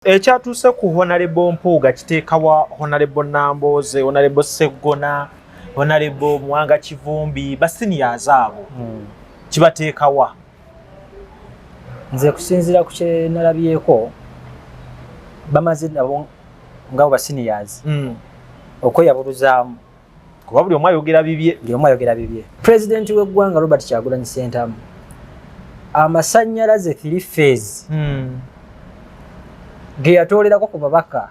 Ekyatuuse ku Honorable Mpuuga kiteekawa Honorable Nambooze, Honorable Seggona, Honorable Muwanga Kivumbi, ba seniors abo? Kibateekawa? Nze kusinziira ku kye nalabyeko, bamaze nabo nga bo ba seniors okweyabuluzaamu. Kuba buli omu ayogera bibye. Buli omu ayogera bibye. Pulezidenti w'eggwanga Robert Kyagulanyi Ssentamu, amasannyalaze three phase ge yatoolerako ku babaka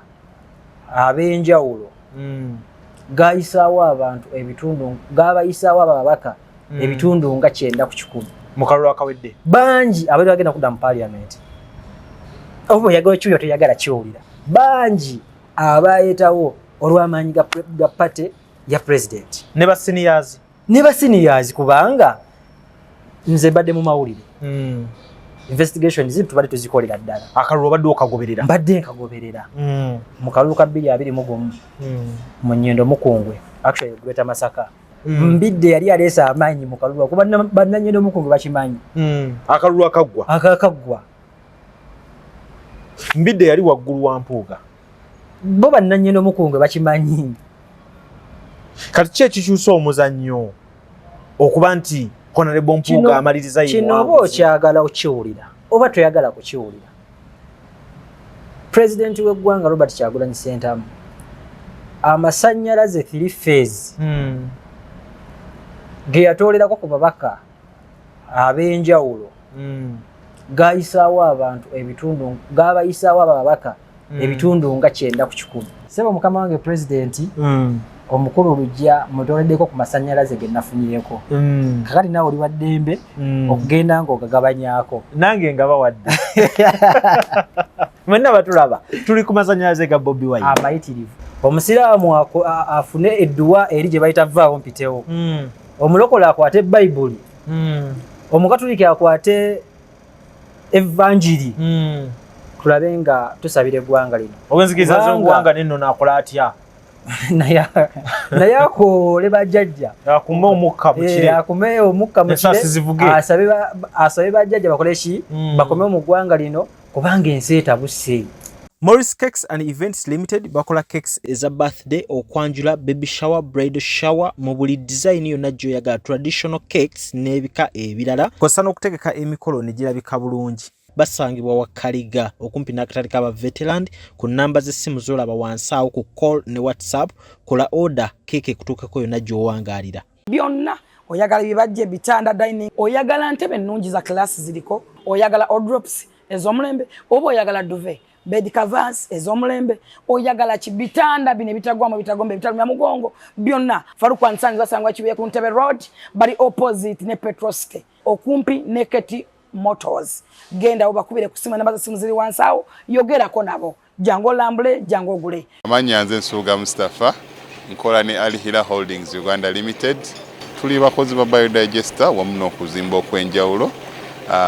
ab'enjawulo gayisaawo abantu ebitundu, gabayisaawo ababaka ebitundu nga 90%. Mu kalulu akawedde. Bangi abali bagenda kudda mu parliament, oba oyagala okiwulira, toyagala kiwulira, bangi abayetawo olw'amaanyi ga party ya president. Ne ba seniors. Ne ba seniors, kubanga nze mbadde mu mawulire, investigation zimu tubadde tuzikolera ddala. Akalulu obadde okagoberera? Mbadde nkagoberera. Mu kalulu ka 2021 mu Nyendo Mukungwe, actually Greater Masaka, Mbidde yali aleese amaanyi mu kalulu, kuba bannanyendo Mukungwe bakimanyi. Akalulu akaggwa. Akakaggwa. Mbidde yali waggulu wa Mpuuga. Bo bannanyendo Mukungwe bakimanyi. Kati ki ekikyusa omuzannyo okuba nti Honorable Mpuuga amaliriza? Kino oba okyagala okiwulira oba toyagala kukiwulira, pulezidenti w'eggwanga Robert Kyagulanyi Ssentamu, amasannyalaze three phase ge yatoolerako ku babaka ab'enjawulo gayisaawo abantu ebitundu, gabayisaawo ababaka ebitundu nga 90%. Sebo mukama wange pulezidenti omukulu Lujja, mutoleddeko ku masannyalaze ge nafunyeko. Kakati naawe oli wa ddembe okugenda ng'ogagabanyaako. Nange nga bawadde mwenna batulaba, tuli ku masanyalaze ga Bobi Wine. Amayitirivu. Omusiraamu afune edduwa eri gye bayita vaawo mpitewo, omulokole akwate Bayibuli, omukatuliki akwate evanjiri, tulabe nga tusabira eggwanga lino. Obwenzikiriza z'obuwanga nennono akola atya? Naye akoole bajjajja. Akume omukka mu kire. Akume omukka mu Ensaasi kire. zivuge. Asabe bajjajja bakole ki? Bakome mu ggwanga lino, kubanga ensi etabuse. Morris Cakes and Events Limited bakola cakes eza birthday, okwanjula, baby shower, bridal shower, mu buli design yonna gy'oyagala, traditional cakes n'ebika ebirala, kw'ossa n'okutegeka emikolo ne girabika bulungi. Basangibwa Wakaliga, okumpi n'akatale k'aba Veteran, ku nnamba z'essimu z'olaba wansi awo ku call ne WhatsApp. Kola order, keeke ekutuukeko yonna gy'owangaalira. Byonna oyagala, bibajje, bitanda, dining, oyagala ntebe ennungi za class ziriko, oyagala wardrobes ez'omulembe, oba oyagala duvet, bed covers ez'omulembe, oyagala ki, bitanda bino ebitagwamu, ebitagomba, ebitalumya mugongo, byonna Faruku and Sons. Basangwa Kibuye ku Ntebe Road, bali opposite ne Petrosite, okumpi ne Keti Motors. Genda obakubire ku simu, enamba z'essimu ziri wansi awo, yogerako nabo, jangu olambule, jangu ogule. Amannya nze Nsuuga Mustapha, nkola ne Al Hila Holdings Uganda Limited. Tuli bakozi ba biodigester wamu n'okuzimba okw'enjawulo.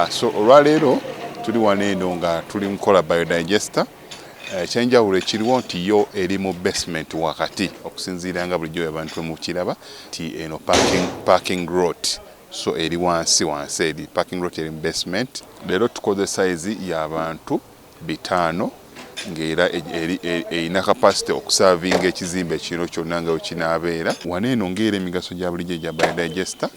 So olwaleero tuli wano eno nga tuli nkola biodigester. Ekyenjawulo ekiriwo nti yo eri mu basement wakati, okusinziira nga bulijjo abantu mukiraba nti eno parking lot, so eri wansi wansi, eri parking lot, eri mu basement. Leero tukoze size y'abantu 500, ng'era erina capacity okuservinga ekizimbe kino kyonna nga wekinaabeera. Wano eno ng'era emigaso gya bulijjo egya biodigester,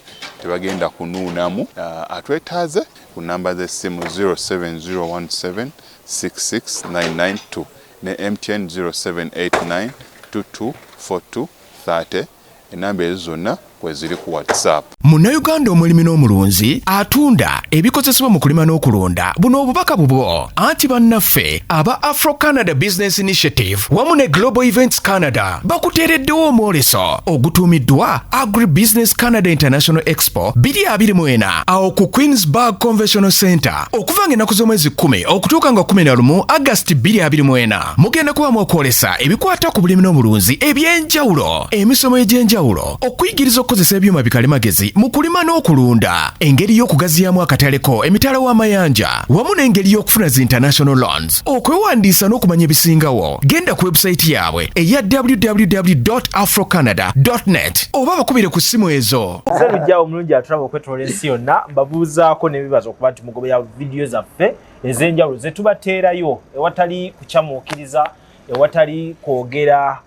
tebagenda kunuunamu. Atwetaaze ku namba z'essimu 07017 66992 ne MTN 0789 2242 30. Enamba ezo zonna kweziri ku WhatsApp. Munnayuganda omulimi n'omulunzi atunda ebikozesebwa mu kulima n'okulunda, buno obubaka bubwo. Anti bannaffe aba Afro Canada Business Initiative wamu ne Global Events Canada bakuteereddewo omwoleso ogutuumiddwa Agri Business Canada International Expo 2024 awo ku Queensburg Conventional Center, okuva nga ennaku z'omwezi 10 okutuuka nga 11 Agasti 2024. Mugenda kubamu okwolesa ebikwata ku bulimi n'obulunzi ebyenjawulo, emisomo egy'enjawulo, okuyigiriza okukozesa ebyuma bikalimagezi mu kulima n'okulunda, engeri y'okugaziyamu akataleko emitala w'amayanja, wamu n'engeri y'okufuna zi international loans. Okwewandiisa n'okumanya ebisingawo, genda ku website yaabwe eya www afrocanada net oba bakubire ku ssimu ezo. Serujja omulungi atulaba okwetoola ensi yonna, mbabuuzaako n'ebibazo okuba nti mugobera vidiyo zaffe. Ez'enjawulo ze tubateerayo ewatali kukyamuukiriza, ewatali kwogera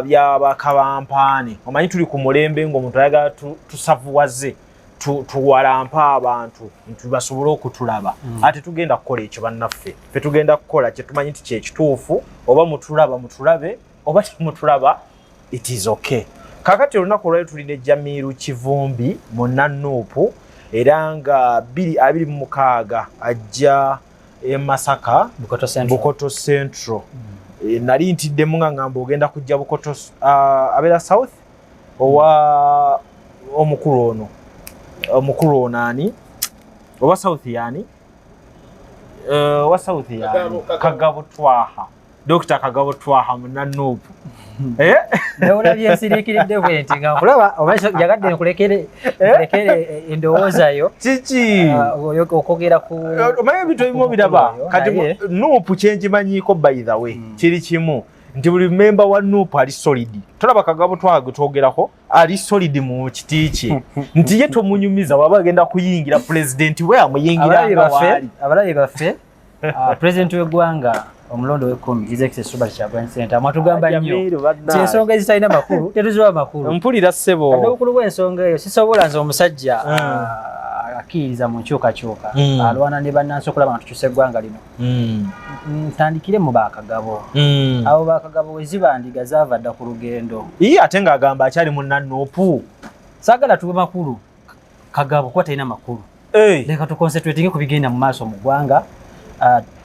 byabakabampaane. Omanyi tuli ku mulembe ng'omuntu ayagala tusavuwaze, tuwalampe abantu nti basobole okutulaba. Ate tugenda kukola ekyo bannaffe, ffe tugenda kukola kyetumanyi nti kyekituufu. Oba mutulaba mutulabe, oba temutulaba, it is okay. Kakati olunaku olwali tuli ne Jamiru Kivumbi munna NUP, era nga 2026 ajja e Masaka. Bukoto Central. Bukoto Central. Nali ntiddemu nga ngamba ogenda kujja Bukoto, abeera South owa omukulu ono, omukulu ono ani oba South yani? Owa South yani? Kagabo Twaha, Dr. Kagabo Twaha munna NUP. Eh? Newulabye ensiriikiridde bwe nti nga nkulaba, oba njagadde nkulekere endowooza yo. Kiki? Okwogera ku Omanyi ebintu ebimu obiraba. Oyo, Kati NUP kyenkimanyiiko, by the way, kiri kimu nti buli memba wa NUP ali solid. Tolaba Kagabo Twaha gwe twogerako ali solid mu kiti kye, nti ye tomunyumiza waba agenda kuyingira pulezidenti we amuyingira Abalabi nga baffe, waali. Abalabi baffe, pulezidenti w'eggwanga omulondo w'ekkumi, His Excellency Robert Kyagulanyi Ssentamu, atugamba nnyo Jamiru, bannange. nti ensonga ezitalina makulu tetuziwa makulu. Mpulira ssebo. Kati obukulu bw'ensonga eyo, sisobola nze omusajja akkiririza mu nkyukakyuka, alwana ne bannansi okulaba nga tukyusa eggwanga lino, ntandikire mu bakagabo. Abo bakagabo we ziba ndiga zaava dda ku lugendo. Iye ate ng'agamba akyali munna NUP. Saagala tuwe makulu Kagabo kuba talina makulu. Leka tuconcentratinge ku bigenda mu maaso mu ggwanga.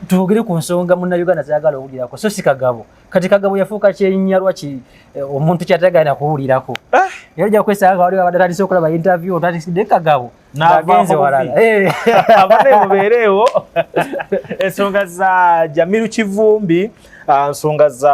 Twogere ku nsonga munnayuganda zayagala owulirako, so si Kagabo. Kati Kagabo yafuuka kyenyinyalwa ki omuntu kyatayagala kuwulirako. Era ojja kwesanga nga waliwo abadde atandise okulaba interview otandikidde Kagabo N'avaako ng'agenze buvi. walala. Abane mubeereewo. Ensonga za Jamiru Kivumbi, nsonga za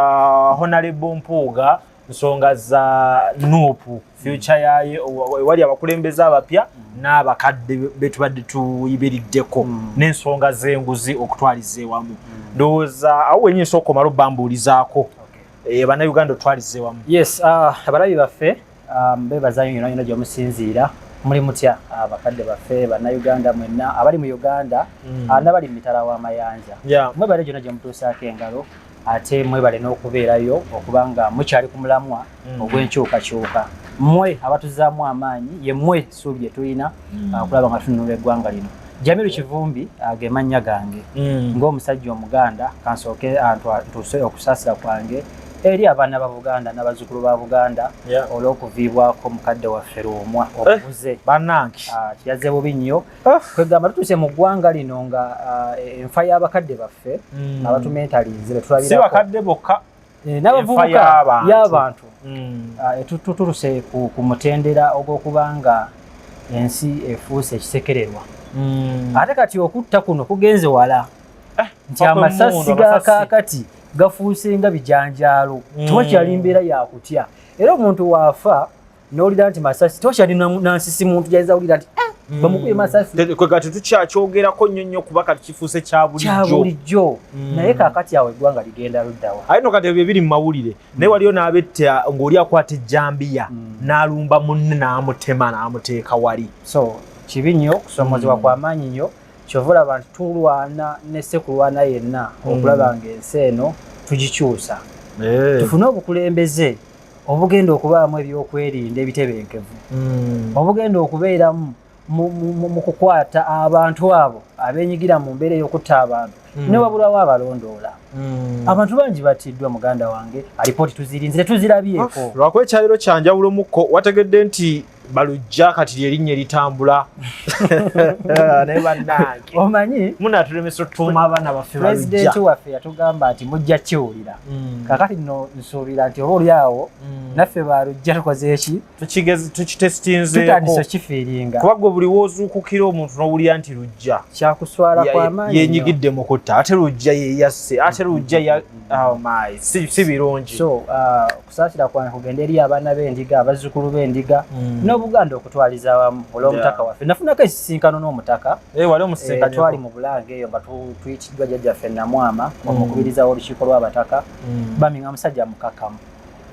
Honorable Mpuuga, nsonga za NUP, future yaye ewali abakulembeze abapya n'abakadde betubadde tuyibiriddeko, n'ensonga z'enguzi okutwaliza ewamu. Ndowooza awo wenyini sooka omala obambuulizaako bannayuganda otwaliza ewamu. Yes, abalabi baffe, bebazayo yonna yonna gyemusinziira. Muli mutya abakadde baffe, bannayuganda mwenna abali mu Uganda n'abali mu mitala w'amayanja? Mwebale gyonna gye mutuusaako engalo, ate mwebale n'okubeerayo okubanga mukyali ku mulamwa ogw'enkyukakyuka. Mmwe abatuzaamu amaanyi, ye mmwe ssuubi lye tulina okulaba nga tununula eggwanga lino. Jamiru Kivumbi ge mannya gange. Ng'omusajja omuganda, kansooke ntuuse okusaasira kwange eri abaana ba Buganda n'abazzukulu ba Buganda olw'okuviibwako mukadde waffe Lwomwa obubuze. Bannange. Kiyaze bubi nnyo. Kwegamba tutuuse mu ggwanga lino nga enfa y'abakadde baffe abatumentalize Si betulabirako bakadde bokka. N'abavubuka. Enfa y'abantu. Y'abantu. Tutuluse ku mutendera ogw'okuba nga ensi efuuse ekisekererwa. Ate kati okutta kuno kugenze wala nti Papa amasasi emmundu, ga amasasi. kaakati gafuuse nga bijanjaalo. Tewakyali mbeera yakutya, era omuntu waafa n'owulira nti masasi, tewakyali nansisi muntu gyayinza wulira nti eh, bamukubye masasi. Kwe kati tukyakyogeraako nnyo nnyo kuba kati kifuuse kya bulijjo. Kya bulijjo. Naye kaakati awo eggwanga ligenda luddawa? Aye no kati ebyo biri mu mawulire, naye waliyo n'abetta ng'oli akwata ejjambiya n'alumba munne n'amutema n'amuteeka wali. So kibi nnyo, kusomozebwa kwa maanyi nnyo. Kyova olaba nti tulwana ne sekulwana yenna okulaba ng'ensi eno tugikyusa, tufune obukulembeze obugenda okubaamu ebyokwerinda ebitebenkevu, obugenda okubeeramu mu kukwata abantu abo abenyigira mu mbeera ey'okutta abantu ne wabulawo abalondoola. Abantu bangi batiddwa, muganda wange, alipooti tuzirinze, tetuzirabyeko. Lwakuba ekyaliro kyanjawulo mukko, wategedde nti Balujja kati lyerinnya eritambula, naye bannange, Omanyi munaatulemesa otutuuma abaana baffe Balujja. Pulezidenti waffe yatugamba nti mujja kiwulira. Kakati nno nsuubira nti oba oli awo naffe Balujja tukoze eki? Tukitesitinzeeko. Tutandise okifeelinga. Kuba gwe buli woozuukukira omuntu n'owulira nti Lujja Kyakuswala kwamaanyi nnyo. Yenyigidde mu kutta, ate Lujja yeyasse, ate Lujja ya, oh my, si birungi. So okusaasira kwange kugenda eri abaana b'endiga, abazzukulu b'endiga n'Obuganda okutwaliza awamu olw'omutaka waffe. Nafunako esisinkano n'omutaka. Eh, wali Eh, omusisinkanyeko? twali mu Bulange eyo nga tuyitiddwa jjajjaffe Namwama, omukubiriza w'olukiiko lw'abataka. Bami nga musajja mukakamu,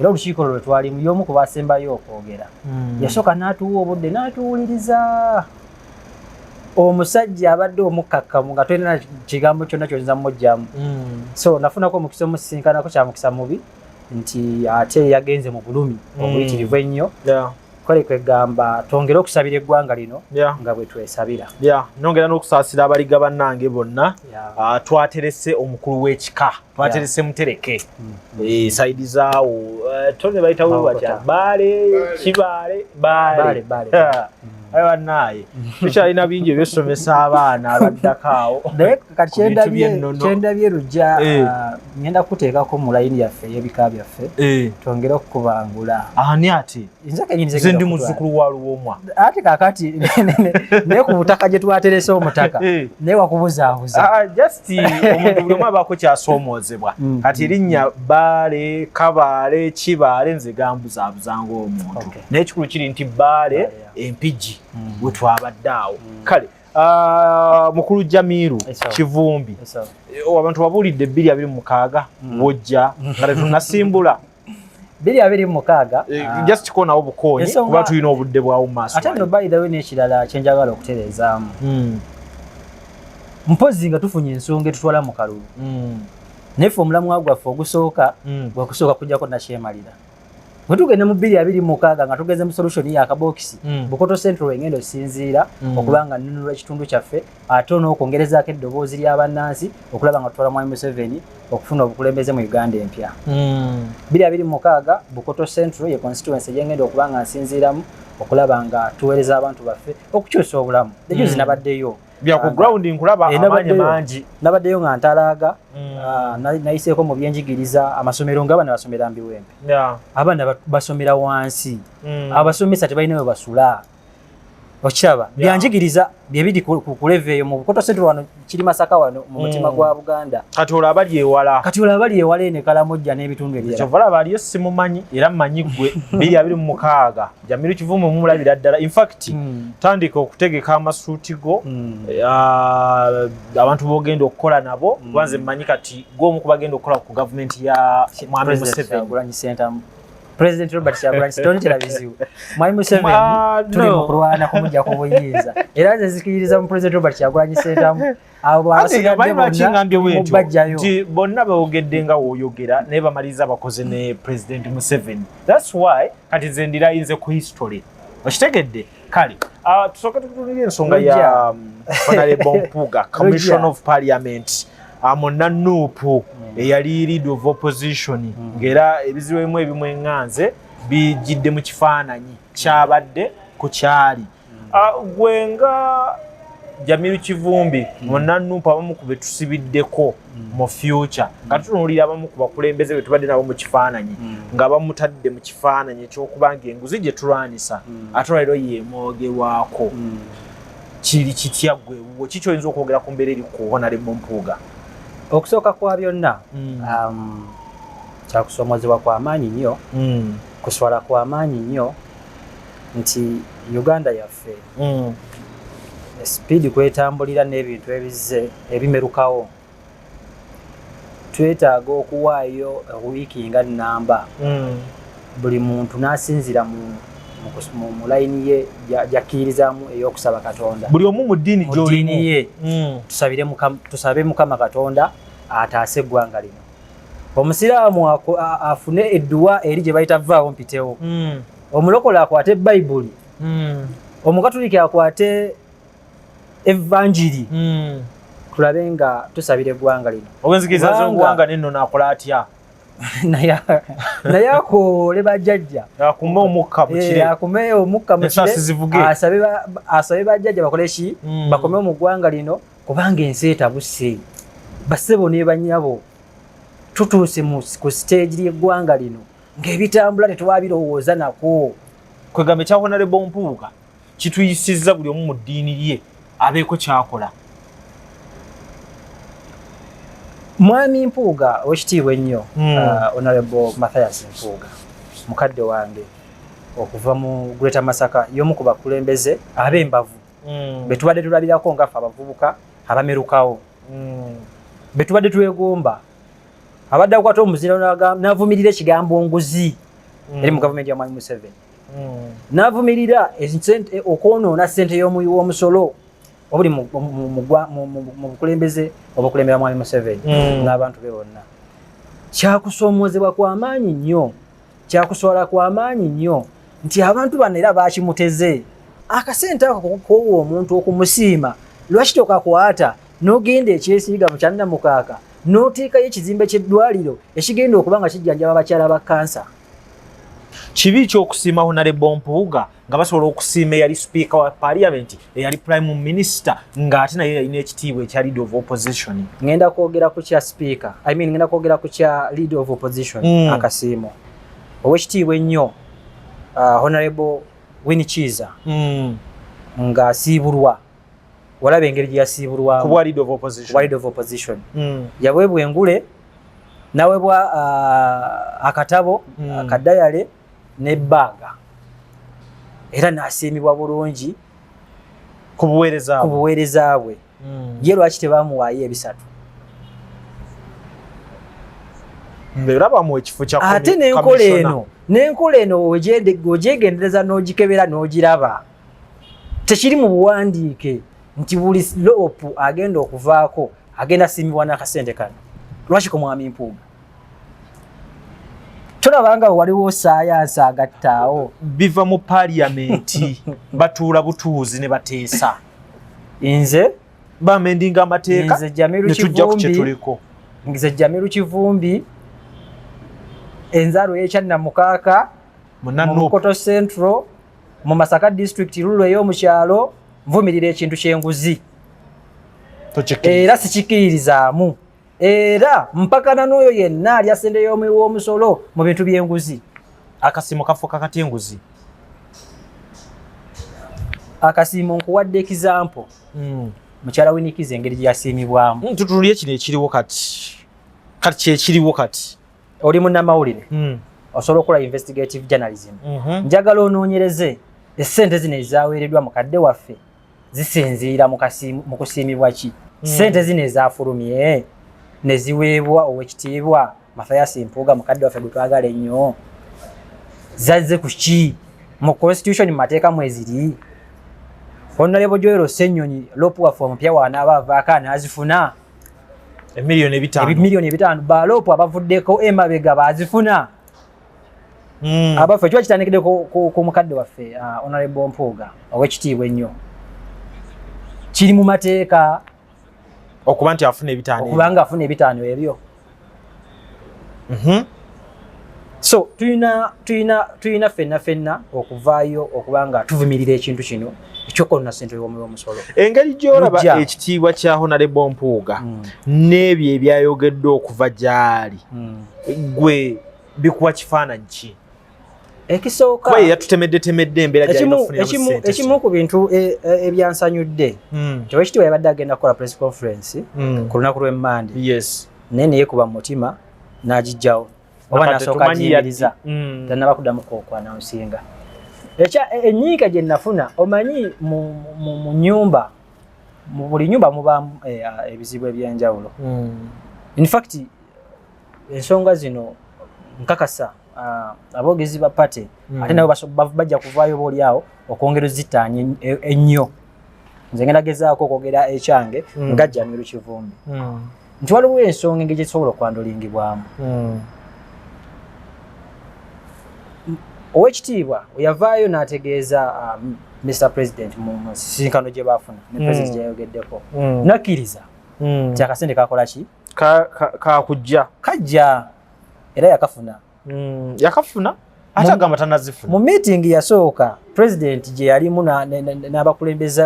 era olukiiko lwo lwe twalimu y'omu ku basembayo okwogera. Yasooka n'atuwa obudde n'atuwuliriza. Omusajja abadde omukkakkamu nga tolina kigambo kyonna kyoyinza mumugjamu. So nafunako omukisa omusisinkanako, kyamukisa mubi nti ate yagenze mu bulumi obuyitirivu ennyo. Kale kwegamba twongere okusabira eggwanga lino nga bwe twesabira. Yeah, nongera n'okusaasira abaliga bannange bonna. Ah, twaterese omukulu w'ekika, twaterese mutereke. Side zaawo, tone bayitawo Mawokota. batya? Baale, Kibaale, Baale. Baale, Baale. Aye bannaaye, tukyalina bingi ebyosomesa abaana abaddako awo Naye kati ku bintu by'ennono. kyendabye lujja, ngenda kuteekako mu layini yaffe ey'ebika byaffe, twongere okukubangula. Ani ate? Nze kenyini. Nze ndi muzzukulu wa Luwomwa. Ate kakati naye ku butaka gye twaterese omutaka, naye wakubuzaabuza. Ah, just omuntu buli omu abaako kyasoomoozebwa. Kati erinnya Baale, Kabaale, Kibaale, nze gambuzaabuza ng'omuntu. Naye ekikulu kiri nti Baale, Baale, Empigi, we twabadde awo. Kale, ah, mukulu Jamiru Kivumbi, abantu babuulidde 2026 wojja nga tetunnasimbula. 2026. Just konawo bukoonyi, kuba tulina obudde bwawo mu maaso. Ate nno, by the way, n'ekirala kyenjagala okutereezaamu, mpozi nga tufunye ensonga etutwala mu kalulu, naye ffe omulamwa gwaffe ogusooka gwakusooka kujjako nakyemalira. Bwe tugenda mu 2026 nga tugenze mu solution y'akabokisi, Bukoto Central engenda osinziira okuba nga nnunulwa ekitundu kyaffe, ate n'okwongerezaako eddoboozi ly'abannansi okulaba nga tutwala Mwami Museveni okufuna obukulembeze mu Uganda empya. 2026, Bukoto Central ye constituency gyengenda okuba nga nsinziiramu okulaba nga tuweereza abantu baffe okukyusa obulamu. Ejuzi nabaddeyo. Bya ku ground nkulaba, Eh, amaanyi nabaddeyo. mangi. Nabaddeyo nga ntalaaga, nayiseeko mu byenjigiriza, amasomero nga abaana basomera mbiwempe, abaana basomera wansi, abasomesa tebalina we basula, okiraba? Byanjigiriza byebiri ku level eyo mu Bukoto Central wano, kiri Masaka wano mu mutima gwa Buganda. Kati olwo abali ewala? Kati olwo abali ewala eno Kalamojja n'ebitundu ebirala. Kyova olaba aliyo simumanyi, era mmanyi ggwe 2026 Jamiru Kivumbi mumulabira ddala. Infact, tandika okutegeka amasuuti go, abantu bogenda okukola nabo, kuba nze mmanyi kati gw'omu ku bagenda okukola ku gavumenti ya Mwami President Museveni. Kyagulanyi Ssentamu, President Robert Kyagulanyi, tonetera bizibu. Mwami Museveni tuli No. mu kulwana kumujja ku buyinza, era nze nzikiririza mu President Robert Kyagulanyi Ssentamu. Abo Ate abasigadde amanyi lwaki bonna ngambye bwentyo? mubajjayo. Nti bonna boogedde nga woyogera, naye bamaliriza bakoze ne President Museveni. That's why kati nze ndirayinze ku history, okitegedde? Kale, tusooke tutunulire ensonga ya Honorable Mpuuga, Commission of Parliament, munna NUP eyali leader of opposition, ng'era ebizibu ebimu ebimweŋŋanze bijjidde mu kifaananyi kyabadde ku kyali. Gwe nga Jamiru Kivumbi, munna NUP, abamu ku be tusibiddeko mu future, nga tutunuulira abamu ku bakulembeze be tubadde nabo mu kifaananyi, nga bamutadde mu kifaananyi ekyokuba nga enguzi gye tulwanisa ate olwaliro yeemwogerwako, kiri kitya? Gwe wuwo kiki oyinza okwogera ku mbeera eri ku Honorable Mpuuga? Okusooka kwa byonna, kyakusoomozebwa kwa maanyi nnyo, kuswala kwa maanyi nnyo nti Uganda yaffe, speed kwetambulira n'ebintu ebizze ebimerukawo, twetaaga okuwaayo wiiki nga nnamba, buli muntu n'asinzira mu layini ye gy'akkiririzaamu ey'okusaba Katonda. Buli omu mu ddiini Mu gy'olimu. ddiini ye. Tusabire tusabe Mukama Katonda ataase eggwanga lino. Omusiraamu afune edduwa eri gye bayita vaawo mpitewo, omulokole akwate Bayibuli, omukatuliki akwate evanjiri, tulabe nga tusabira eggwanga lino. Obwenzikiriza z'obuwanga nennono akola atya? Naye akoole bajjajja. Akume omukka mu kire. Akume omukka mu kire. Ensaasi zivuge. Asabe bajjajja bakole ki? Bakomewo mu ggwanga lino, kubanga ensi etabuse. Bassebo ne bannyabo, tutuuse ku stage ly'eggwanga lino ng'ebitambula tetwabirowooza nako. Kwegamba ekya Honorable Mpuuga kituyisizza buli omu mu ddiini lye abeeko kyakola. Mwami Mpuuga owekitiibwa ennyo, Honorable Mathias Mpuuga, mukadde wange okuva mu Greater Masaka, y'omu ku bakulembeze ab'embavu be tubadde tulabirako nga ffe abavubuka abamerukawo, be tubadde twegomba, abadde akwata omuzira n'avumirira ekigambo nguzi eri mu gavumenti ya Mwami Museveni, n'avumirira okwonoona ssente y'omuwi w'omusolo. Obuli mu bukulembeze obukulembera Mwami Museveni n'abantu be bonna. Kyakusoomoozebwa kwa maanyi nnyo, kyakuswala kwa maanyi nnyo nti abantu bano era bakimuteze. Akasente ako kowa omuntu okumusiima, lwaki tokakwata n'ogenda ekyesiiga mu Kyannamukaaka n'oteekayo ekizimbe ky'eddwaliro ekigenda okuba nga kijjanjaba abakyala ba kansa? Kibi ky'okusiima Honorable Mpuuga nga basobola okusiima eyali sipiika wa parliament, eyali prime minister, ng'ate naye yalina ekitiibwa ekya leader of opposition. Ngenda kwogera ku kya speaker, I mean, ngenda kwogera ku kya leader of opposition. Akasiimo owekitiibwa ennyo Honorable Winnie Kiiza ng'asiibulwa, walaba engeri gye yasiibulwamu. Ku bwa leader of opposition. Ku leader of opposition. Yaweebwa engule, naweebwa akatabo akadayale n'ebbaaga, era n'asiimibwa bulungi ku buweereza ku buweereza bwe. Ye lwaki tebamuwaayo ebisatu? Era bamuwa ekifo kya Ate n'enkola eno, n'enkola eno ogyegendereza n'ogikebera n'ogiraba, tekiri mu buwandiike nti buli LOP agenda okuvaako agenda asiimibwa n'akasente kano. Lwaki ku Mwami Mpuuga? Tolabanga waliwo saayansi agattaawo? Biva mu parliament, batuula butuuzi ne bateesa. Nze bamendinga amateeka. Nze Jamiru ne tujja ku Kivumbi. Kyetuliko. Nze Jamiru Kivumbi, enzaalo y'Ekyannamukaaka mu Munna Bukoto Central, mu Masaka District, Lulu ey'omukyalo, nvumirira ekintu ky'enguzi. Era sikikkiririzaamu, era mpakana n'oyo yenna alya ssente y'omuwi w'omusolo mu bintu by'enguzi. Akasiimo kafuuka kati enguzi? Akasiimo, nkuwadde example, mukyala Winnie Kiiza engeri gye yasiimibwamu. Tutunulye kino ekiriwo kati, kati kyekiriwo kati. Oli munnamawulire, osobola okukola investigative journalism. Njagala onoonyereze essente zino ezaweereddwa mukadde waffe zisinziira mu kusiimibwa ki? Ssente zino ezafulumye ne ziweebwa Owekitiibwa Mathias Mpuuga, mukadde waffe gwe twagala ennyo, zazze ku ki? Mu constitution, mu mateeka mweziri? Honorable Joel Ssenyonyi, LOP waffe omupya, wanaaba avaako anaazifuna? Emiliyoni 5. Emiliyoni 5 ba LOP abavuddeko emabega baazifuna? Abaffe, kiba kitandikidde ku mukadde waffe Honorable Mpuuga owekitiibwa ennyo, kiri mu mateeka okuba nti afuna 5? Okuba nga afuna 5 ebyo. So tulina ffenna ffenna okuvaayo okuba nga tuvumirira ekintu kino ekyokwonona ssente y'omuwi w'omusolo. Engeri gy'olaba Lujja. ekitiibwa kya Honorable Mpuuga n'ebyo ebyayogeddwa okuva gy'ali, gwe bikuwa kifaananyi ki? Ekisooka, Kuba ye yatutemedde temedde embeera gy'alina okufuniramu ssente. Ekimu ku bintu ebyansanyudde nti Owekitiibwa yabadde agenda kukola press conference ku lunaku lw'Emmande, naye neyekuba mu mutima n'agijjawo oba Nakati n'asooka tumanyi agiyimiriza, tannaba kuddamu kwokwanaunsinga. Enyiika gye nafuna, omanyi mu nyumba, mu buli nyumba mubaamu ebizibu ebyenjawulo. In fact, ensonga zino nkakasa aboogezi ba party ate nabo bajja kuvaayo oba oliawo okwongera ozitaanya ennyo. Nze ngenda gezaako okwogera ekyange nga Jamiru Kivumbi nti waliwo ensonga engeri gyetusobola okwandolingibwamu. Owekitiibwa yavaayo n'ategeeza Mr President mu nsisinkano gye baafuna ne president gye yayogeddeko, nakkiriza nti akasente kakola ki? Kakujja. Kajja, era yakafuna. Yakafuna, ate agamba tanazifuna. Mu meeting yasooka president gye yalimu n'abakulembeze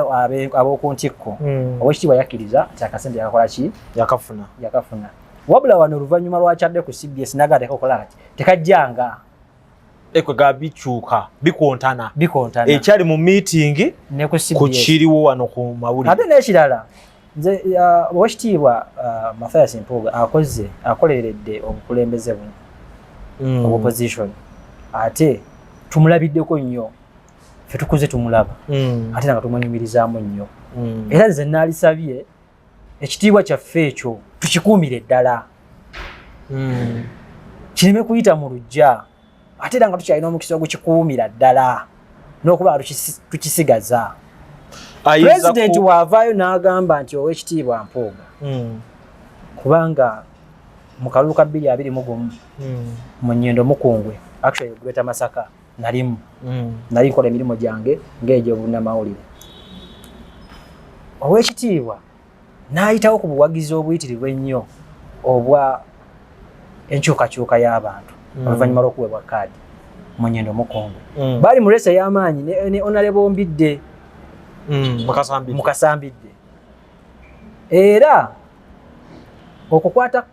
ab'oku ntikko, Owekitiibwa yakkiriza nti akasente yakakola ki? Yakafuna. Yakafuna. Wabula wano oluvannyuma lwakyadde ku CBS naga tekakola kati tekajjanga. Ekwega bikyuka, bikontana. Bikontana. Ekyali mu meeting ne ku ku CBS. Kiriwo wano ku mawulire. Ate n'ekirala, nze Owekitiibwa Mathias Mpuuga akoze, akoleredde obukulembeze buno opposition, ate tumulabiddeko nnyo, ffe tukuze tumulaba, ate nga tumwenyumirizaamu nnyo. Era nze naalisabye ekitiibwa kyaffe ekyo tukikuumire ddala, kireme kuyita mu luggya, ate era nga tukyalina omukisa ogukikuumira ddala n'okuba nga tukisigaza. President waavaayo n'agamba nti Owekitiibwa Mpuuga, kubanga mu kalulu ka 2021 mu Nyendo Mukungwe, actually Greater Masaka, nalimu, nali nkola emirimu gyange ng'egy'obunnamawulire, Owekitiibwa n'ayitawo ku buwagizi obuyitirivu ennyo obwa enkyukakyuka y'abantu oluvannyuma lw'okuweebwa kaadi mu Nyendo Mukungwe, baali mu race ey'amaanyi ne Honorable Mbidde. Mukasambidde. Mukasambidde. Era okukwata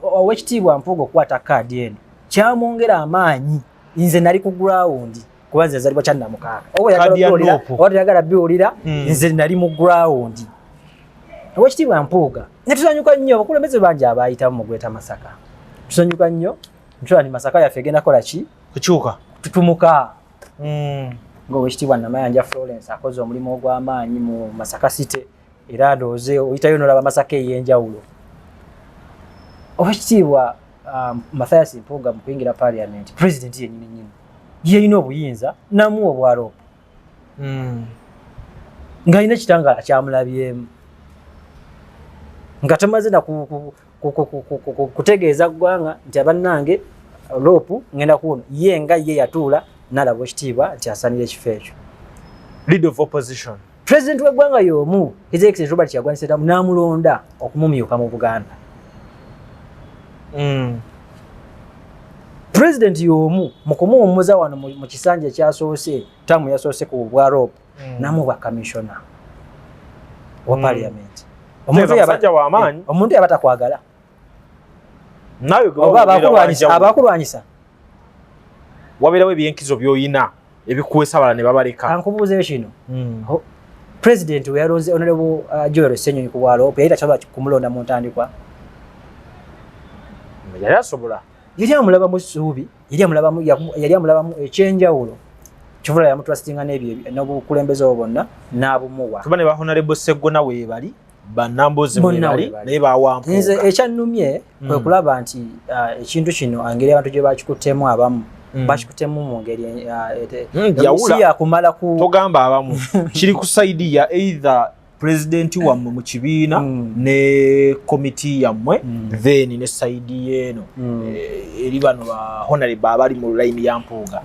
Owekitiibwa Mpuuga okukwata kaadi eno kyamwongera amaanyi. Nze nali ku ground, kuba nze nzalibwa 96. Oba oyagala Kaadi ya okuwulira, NUP. oba toyagala biwulira, nze nali mu ground. Owekitiibwa Mpuuga ne tusanyuka nnyo, abakulembeze bangi abayitamu mu Greater Masaka. Tusanyuka nnyo, ntula ni Masaka yaffe egenda kola ki? Kukyuka. Tutumuka. Ng'Owekitiibwa Namayanja Florence akoze omulimu ogw'amaanyi mu Masaka City, era ndowooza oyitayo n'olaba Masaka ey'enjawulo. Owekitiibwa Mathias Mpuuga mu kuyingira parliament, president yennyini nnyini yeyina obuyinza namuwa obwa LOP ng'alina ekitangaala kyamulabyemu nga tamaze na kutegeeza ggwanga nti abannange LOP ngenda kuno, ye nga ye yatuula n'alaba ekitiibwa nti asaanira ekifo ekyo. Leader of opposition. President w'eggwanga y'omu, His Excellency Robert Kyagulanyi Ssentamu, n'amulonda okumumyuka mu Buganda. President y'omu mu kumuwummuza wano mu kisanja ekyasoose, tamu yasoose ku bwa LOP, namuwa commissioner wa parliament. Omuntu musajja wa maanyi. Omuntu yaba takwagala Nawe gwe oba wabeera abakulwanyisa wanjawulo. Abakulwanyisa. Wabeerawo ebyenkizo by'oyina ebikuweesa abalala ne babaleka. Kankubuuzeyo kino. President we yalonze Honorable Joel Ssenyonyi ku bwa LOP, yali tasobola kumulonda mu ntandikwa? Yali asobola. Yali amulabamu essuubi, yali amulabamu ekyenjawulo, kivula yamutrustinga n'ebyo n'obukulembeze obwo bwonna n'abumuwa. Kuba ne ba Honorable Sseggona weebali, bannambozi Bonna weebali, weebali. naye bawampuuga. Nze ekyannumye kwe kulaba nti ekintu kino engeri abantu gye bakikuttemu, abamu bakikuttemu mu ngeri Yawula. si yakumala ku Togamba abamu, kiri ku side ya either pulezidenti wammwe mu kibiina ne komiti yammwe, then ne side yeeno eri bano ba honorable abali mu line ya Mpuuga.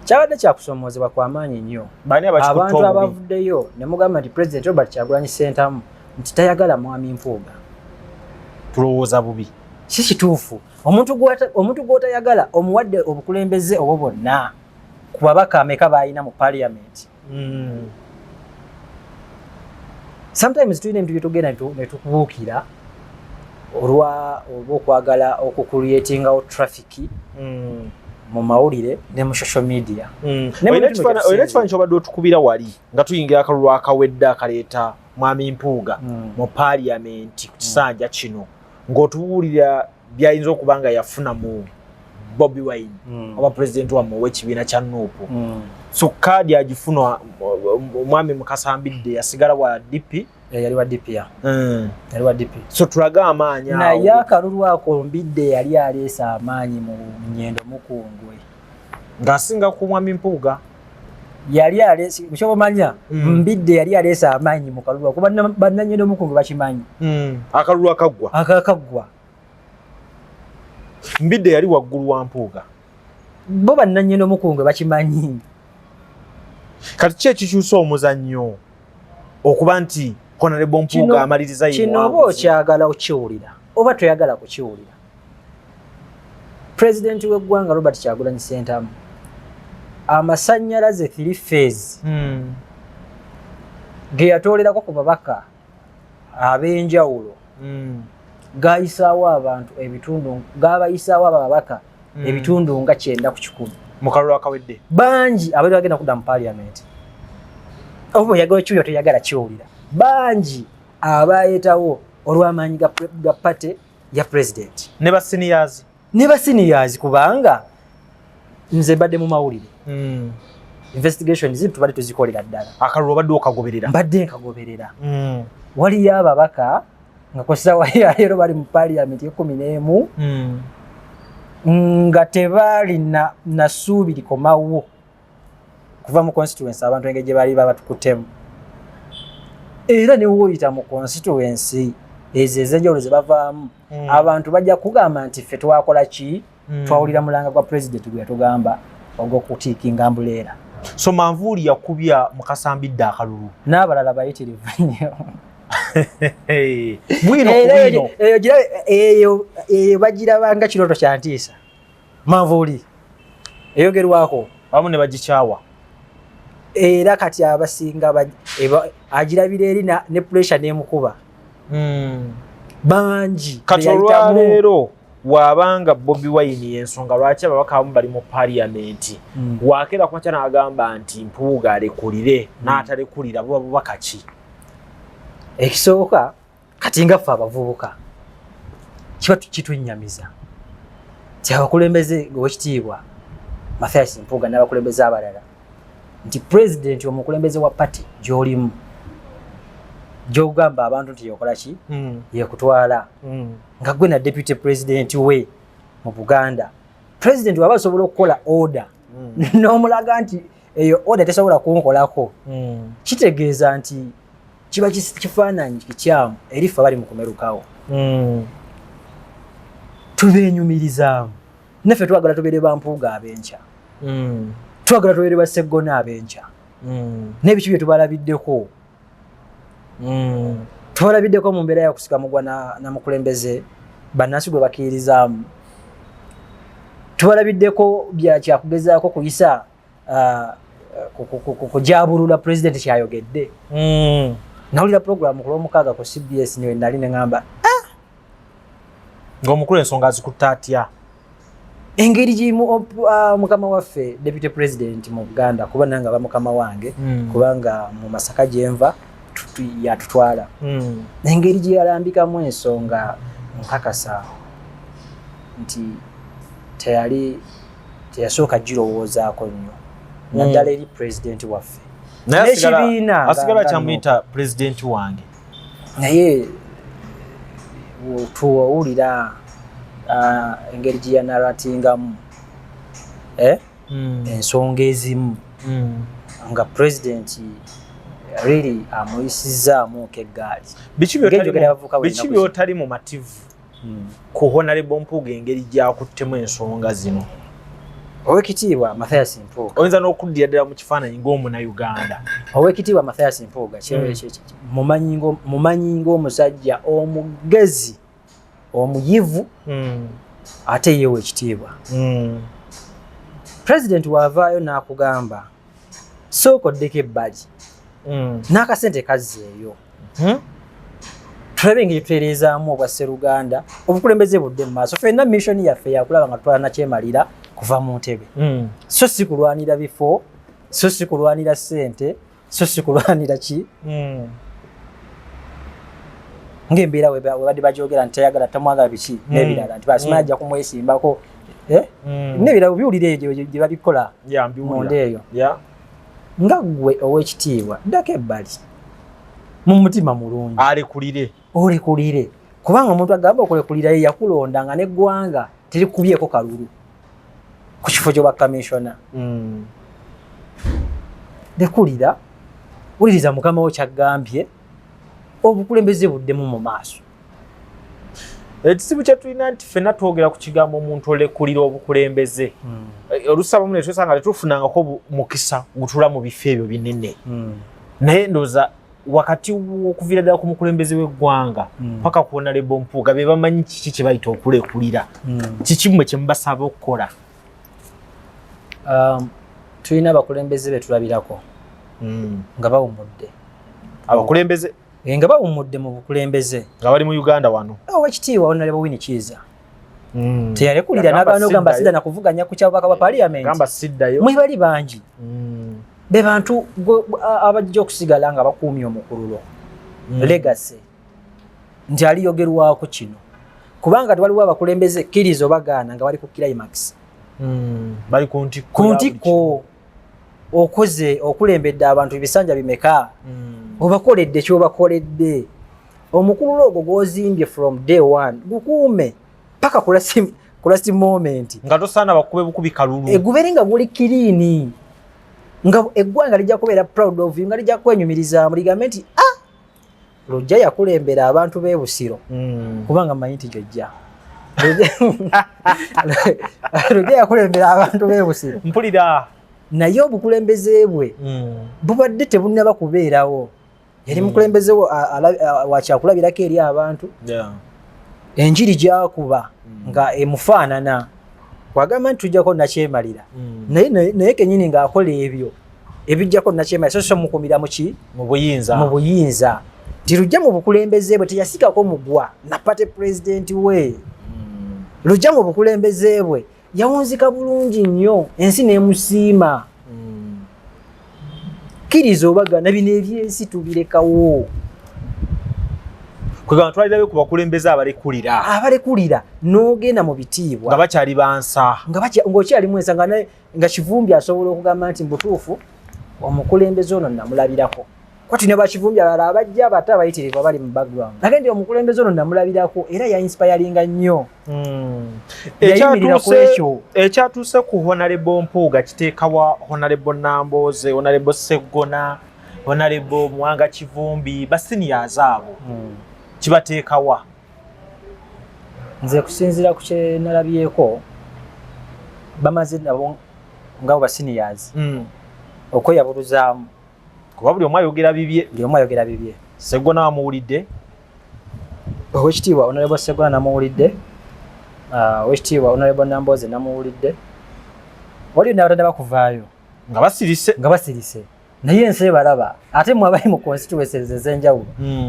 Kyabadde kyakusomoozebwa kwa maanyi nnyo. Baani abakikutte Abantu obubi? abavuddeyo ne mugamba nti President Robert Kyagulanyi Ssentamu nti tayagala mwami Mpuuga. Tulowooza bubi. Si kituufu. Omuntu gw'otayagala omuwadde obukulembeze obwo bwonna ku babaka ameka b'alina mu parliament? Sometimes tulina ebintu byetugenda ne tukubuukira olwa oba okwagala okucreatingawo traffic mu mawulire ne mu social media. Ne mu Olina bintu bye olina ekifaananyi kyobadde otukubira wali nga tuyingira akalulu akawedde akaleeta mwami Mpuuga mu paaliyamenti ku kisanja kino, ng'otubuulira byayinza okuba nga yafuna mu Bobi Wine oba pulezidenti wammwe ow'ekibiina kya NUP. So kaadi agifuna, omwami Mukasambidde yasigala wa DP. Eh, yali wa DP, ya yali wa DP. So tulage amaanyi awo. Naye akalulu ako Mbidde yali aleese amaanyi mu Nyendo Mukungwe. Ng'asinga ku mwami Mpuuga. Yali aleese kyobamanya. Mbidde yali aleese amaanyi mu kalulu ako. Bannanyendo Mukungwe bakimanyi. Akalulu akaggwa. Akakaggwa. Mbidde yali waggulu wa Mpuuga. Bo bannanyendo Mukungwe bakimanyi. Kati ki ekikyusa omuzannyo okuba nti Honorable Mpuuga amaliriza ye Kino oba muwanguzi? okyagala okiwulira oba toyagala kukiwulira, pulezidenti w'eggwanga Robert Kyagulanyi Ssentamu, amasannyalaze three phase ge yatoolerako ku babaka ab'enjawulo gayisaawo abantu ebitundu, gabayisaawo ababaka ebitundu nga 90. Mu kalulu akawedde. Bangi abaali bagenda kudda mu parliament, oba oyagala kiwulira toyagala kiwulira, bangi abayetawo olw'amaanyi ga party ya president. Ne ba seniors. Ne ba seniors, kubanga nze mbadde mu mawulire, investigations tubadde tuzikolera ddala. Akalulu obadde okagoberera. Mbadde nkagoberera. Waliyo ababaka nga ku ssaawa ya leero bali mu parliament 11 nga tebalina na ssuubi likomawo kuva mu constituency, abantu engeri gye bali babatukutemu. Era ne woyita mu constituency ezo ez'enjawulo ze bavaamu, abantu bajja kugamba nti ffe twakola ki? Twawulira mulanga gwa pulezidenti gwe yatugamba ogw'okutiikinga mbuleera. So Manvuuli yakubya Mukasambidde akalulu. N'abalala bayitirivu nnyo. Bwino ku Era bwino. Eyo bagiraba nga kirooto kya ntiisa. Manvuuli eyogerwako. Abamu ne bagikyawa. Era kati abasinga agirabira eri ne pressure n'emukuba. Bangi Kati beyayitamu. Olwaleero waabanga Bobi Wine y'ensonga lwaki ababaka abamu bali mu parliament, wakeera kumakya n'agamba nti Mpuuga alekulire, n'atalekulira, buba bubaka ki? Ekisooka, kati nga ffe abavubuka kiba kitwennyamiza nti abakulembeze, owekitiibwa Mathias Mpuuga n'abakulembeze abalala, nti pulezidenti omukulembeze wa party gy'olimu, gy'ogamba abantu nti yokola ki, yekutwala nga gwe na deputy president we mu Buganda, president waba asobola okukola order n'omulaga nti eyo order tesobola kunkolako, kitegeeza nti kiba kifaananyi kikyamu eri ffe abali mu kumerukawo. Tubeenyumirizaamu, naffe twagala tubeere ba Mpuuga ab'enkya, twagala tubeere ba Seggona ab'enkya, n'ebiki bye tubalabiddeko. Tubalabiddeko mu mbeera yakusika mugwa na mukulembeze bannansi gwe bakkiririzaamu. Tubalabiddeko bya kyakugezaako kuyisa kujabulula pulezidenti kyayogedde. Nawulira program ku Lwomukaaga ku CBS niwe nali ne ŋŋamba, Ng'omukulu ensonga azikutte atya? Engeri gimu mukama waffe deputy president mu Buganda, kuba nange aba mukama wange, kubanga mu Masaka gyenva yatutwala, engeri gye yalambikamu ensonga, nkakasa nti teyali teyasooka girowoozaako nnyo, naddala eri pulezidenti waffe Naye n'ekibiina asigala nga kyamuyita pulezidenti wange. Naye tuwulira engeri gye yanaratingamu ensonga ezimu, nga pulezidenti really amuyisizaamu k'eggaali. Biki Ng'enjogera y'abavubuka bwe Biki ennaku zino. by'otali mumativu ku Honorable Mpuuga, engeri gyakuttemu ensonga zino? Owekitiibwa Mathias Mpuuga, Oyinza n'okuddira ddala mu kifaananyi ng'omunayuganda. Owekitiibwa Mathias Mpuuga, mumanyi ng'omusajja omugezi, omuyivu, ate yeewa ekitiibwa. Pulezidenti waavaayo n'akugamba sooka oddeko ebbali n'akasente kazzeeyo, tulabe engeri tutereezaamu obwa sseruganda, obukulembeze budde mu maaso. Ffenna mission yaffe yakulaba nga tutwala nakyemalira kuva mu ntebe, so si kulwanira bifo, so si kulwanira ssente, so si kulwanira ki, ng'embeera webadde bagyogera nti tayagala, tamwagala, biki n'ebirala, nti basimanyi ajja kumwesimbako, eh? N'ebirala biwulira eyo gye babikola Ya, mbiwulira. munda eyo. Nga ggwe ow'ekitiibwa, ddako ebbali mu mutima mulungi, Alekulire. Olekulire, kubanga omuntu agamba okulekulira ye yakulonda nga neggwanga terikubyeko kalulu ku kifo ky'obwa kamishona. Lekulira, wuliriza mukama wo kyaggambye, obukulembeze buddemu mu maaso. Ekizibu kye tulina nti ffenna twogera ku kigambo omuntu olekulira obukulembeze. Oluusi abamu ne twesanga tetufunangako mukisa gutula mu bifo ebyo binene, naye ndowooza wakati w'okuviira ddala ku mukulembeze w'eggwanga paka ku Honorable Mpuuga, be bamanyi kiki kye bayita okulekulira. Kiki mmwe kye mubasaba okukola? Tulina abakulembeze be tulabirako nga bawumudde. Abakulembeze? Nga bawumudde mu bukulembeze. Nga bali mu Uganda wano. Owekitiibwa Honorable Winnie Kiiza teyalekulira n'agaana ogamba siddayo. sidda nakuvuganya ku kyabubaka bwa parliament. Gamba siddayo. Mwe bali bangi, be bantu abajja okusigala nga bakuumye omukululo, legacy nti aliyogerwako kino, kubanga waliwo abakulembeze, kkiriza obagaana, nga bali ku climax. Bali ku ntikko. Ku Ya buli ntikko. Okoze, okulembedde abantu ebisanja bimeka? Obakoledde kyobakoledde. Omukululo ogwo gwozimbye from day one gukuume paka ku last moment. Nga tosaana bakube bukubi kalulu. Egubeere nga guli clean, nga eggwanga lijja kubeera proud of you, nga lijja kwenyumirizaamu ligambe nti ah. Lujja yakulembera abantu b'e Busiro, kubanga mmanyi nti gyojja. Lujja yakulembera abantu b'e Busiro. Mpulira. Naye obukulembeze bwe bubadde tebunnaba kubeerawo. Yali mukulembeze wakyakulabirako eri abantu. Enjiri gyakuba nga emufaanana, wagamba nti tujjako nakyemalira, naye kenyini ng'akola ebyo ebijjako nakyemalira, so mukumira muki? Mu buyinza. Mu buyinza. Nti Lujja mu bukulembeze bwe teyasikako mugwa na party president we. Lujja mu bukulembeze bwe yawunzika bulungi nnyo, ensi n'emusiima. Kkiriza obagana bino ebyensi tubirekawo. Kwegamba twalirayo ku bakulembeze abalekulira. Abalekulira n'ogenda mu bitiibwa nga bakyali bansa, ng'okyalimu ensa, nga Kivumbi asobola okugamba nti mubutuufu omukulembeze ono namulabirako. Kwati ne bakivumbi abalala abajja abato abayitirivu abali mu background, nage nti omukulembeze ono namulabirako era yainspiringa nnyo. Yayimirira ku ekyo. Ekyatuuse ku Honorable Mpuuga kiteekawa Honorable Nambooze, Honorable Seggona, Honorable Muwanga Kivumbi, baseniors abo, kibateekawa? Nze kusinziira ku kye nalabyeko, bamaze nabo nga bo baseniors okweyabuluzaamu. Kuba buli omu ayogera bibye. Buli omu ayogera bibye. Seggona wamuwulidde? Owekitiibwa Honorable Seggona namuwulidde, Owekitiibwa Honorable Nambooze namuwulidde, waliyo n'abatannaba kuvaayo. Nga basirise. Nga basirise, naye ensi ebalaba. Ate mwe abali mu constituencies ez'enjawulo,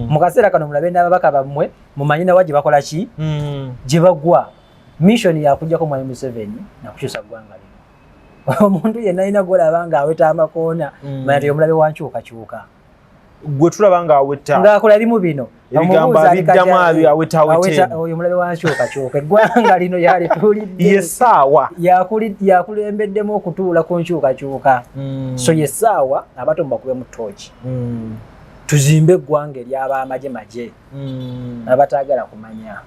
mu kaseera kano mulabe n'ababaka bammwe, mumanye nawa gye bakola ki, gye bagwa. Mission yakujjako Mwami Museveni nakukyusa ggwanga lino. Omuntu yenna alina gwolaba ng'aweta amakoona, manya nti omulabe wa nkyukakyuka. Gwe tulaba ng'aweta ng'akola ebimu bino. Ebigambo Omubuuza ali abiddamu kati aweta aweta eno. Oyo mulabe wa nkyukakyuka. Eggwanga lino yalituulidde. Ye ssaawa. Yakulembeddemu okutuula ku nkyukakyuka. So ye ssaawa abato mubakubemu tooki, tuzimbe eggwanga ery'abamagye magye abataagala kumanya,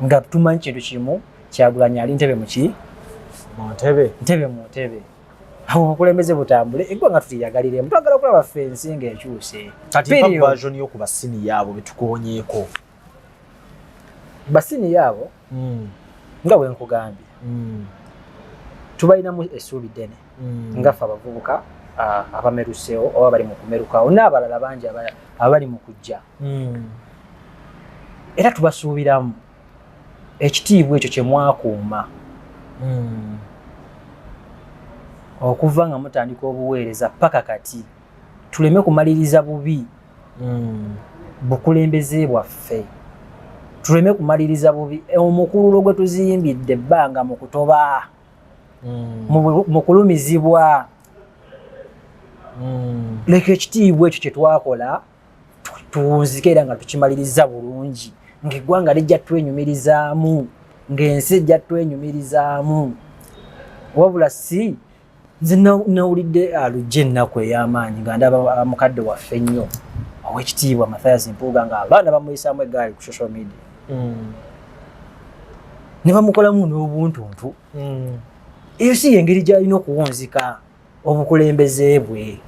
nga tumanyi kintu kimu: Kyagulanyi ali ntebe muki? Mu ntebe. Ntebe, mu ntebe. Awo obukulembeze butambule, eggwanga tuliyagaliremu. Twagala okulaba ffe ensi ng'ekyuse. Kati mpa Period. version yo ku basenior abo betukonyeeko. Basenior abo, nga bwe nkugambye, tubalinamu essuubi ddene nga ffe abavubuka abameruseewo oba bali mu kumerukawo n'abalala bangi abali mu kujja, era tubasuubiramu ekitiibwa ekyo kye mwakuuma okuva nga mutandika obuweereza paka kati. Tuleme kumaliriza bubi bukulembeze bwaffe, tuleme kumaliriza bubi omukululo gwe tuzimbidde ebbanga mu kutoba, mu kulumizibwa. Leka ekitiibwa ekyo kye twakola tuwunzike era nga tukimaliriza bulungi, ng'eggwanga lijja twenyumirizaamu, ng'ensi ejja twenyumirizaamu. Wabula si nze nawulidde alujja ennaku ey'amaanyi nga ndaba mukadde waffe ennyo owekitiibwa Mathias Mpuuga nga abaana bamuyisaamu eggaali ku social media ne bamukolamu n'obuntuntu. Eyo si yengeri gy'alina okuwunzika obukulembeze bwe.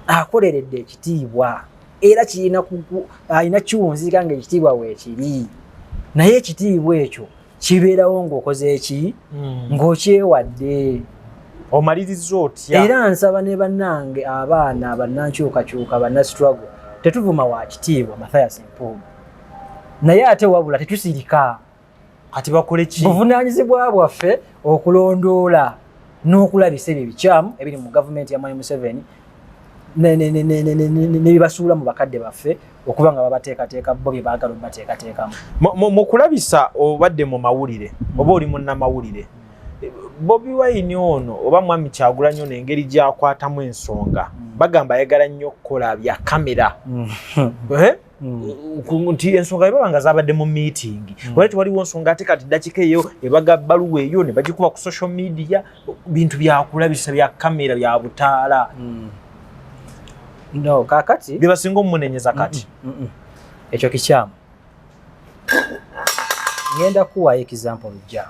Akoleredde ekitiibwa era kirina alina kiwunzika nga ekitiibwa weekiri, naye ekitiibwa ekyo kibeerawo ng'okoze eki? Ng'okyewadde. Omaliriza otya? Era nsaba ne bannange abaana bannankyukakyuka, banna struggle, tetuvuma wa kitiibwa Mathias Mpuuga, naye ate wabula tetusirika. Kati bakole ki? Buvunaanyizibwa bwaffe okulondoola n'okulabisa ebyo ebikyamu ebiri mu gavumenti ya Mwami Museveni nebibasuula mu bakadde baffe okuba nga babateekateeka bo bye baagala obubateekateekamu. Mu kulabisa obadde mu mawulire oba oli munnamawulire, Bobi Wine ono oba Mwami Kyagulanyi ono, engeri gy'akwatamu ensonga, bagamba ayagala nnyo okukola bya kamera. Eh? Nti ensonga bwebaba nga zabadde mu meeting, wali tewaliwo nsonga, ate kati dakika eyo ebaga bbaluwa eyo ne bagikuba ku social media, bintu byakulabisa, bya kamera, bya butaala. No, kakati bye basinga omunenyeza kati. Ekyo kikyamu. Ngenda kuwaayo example lujja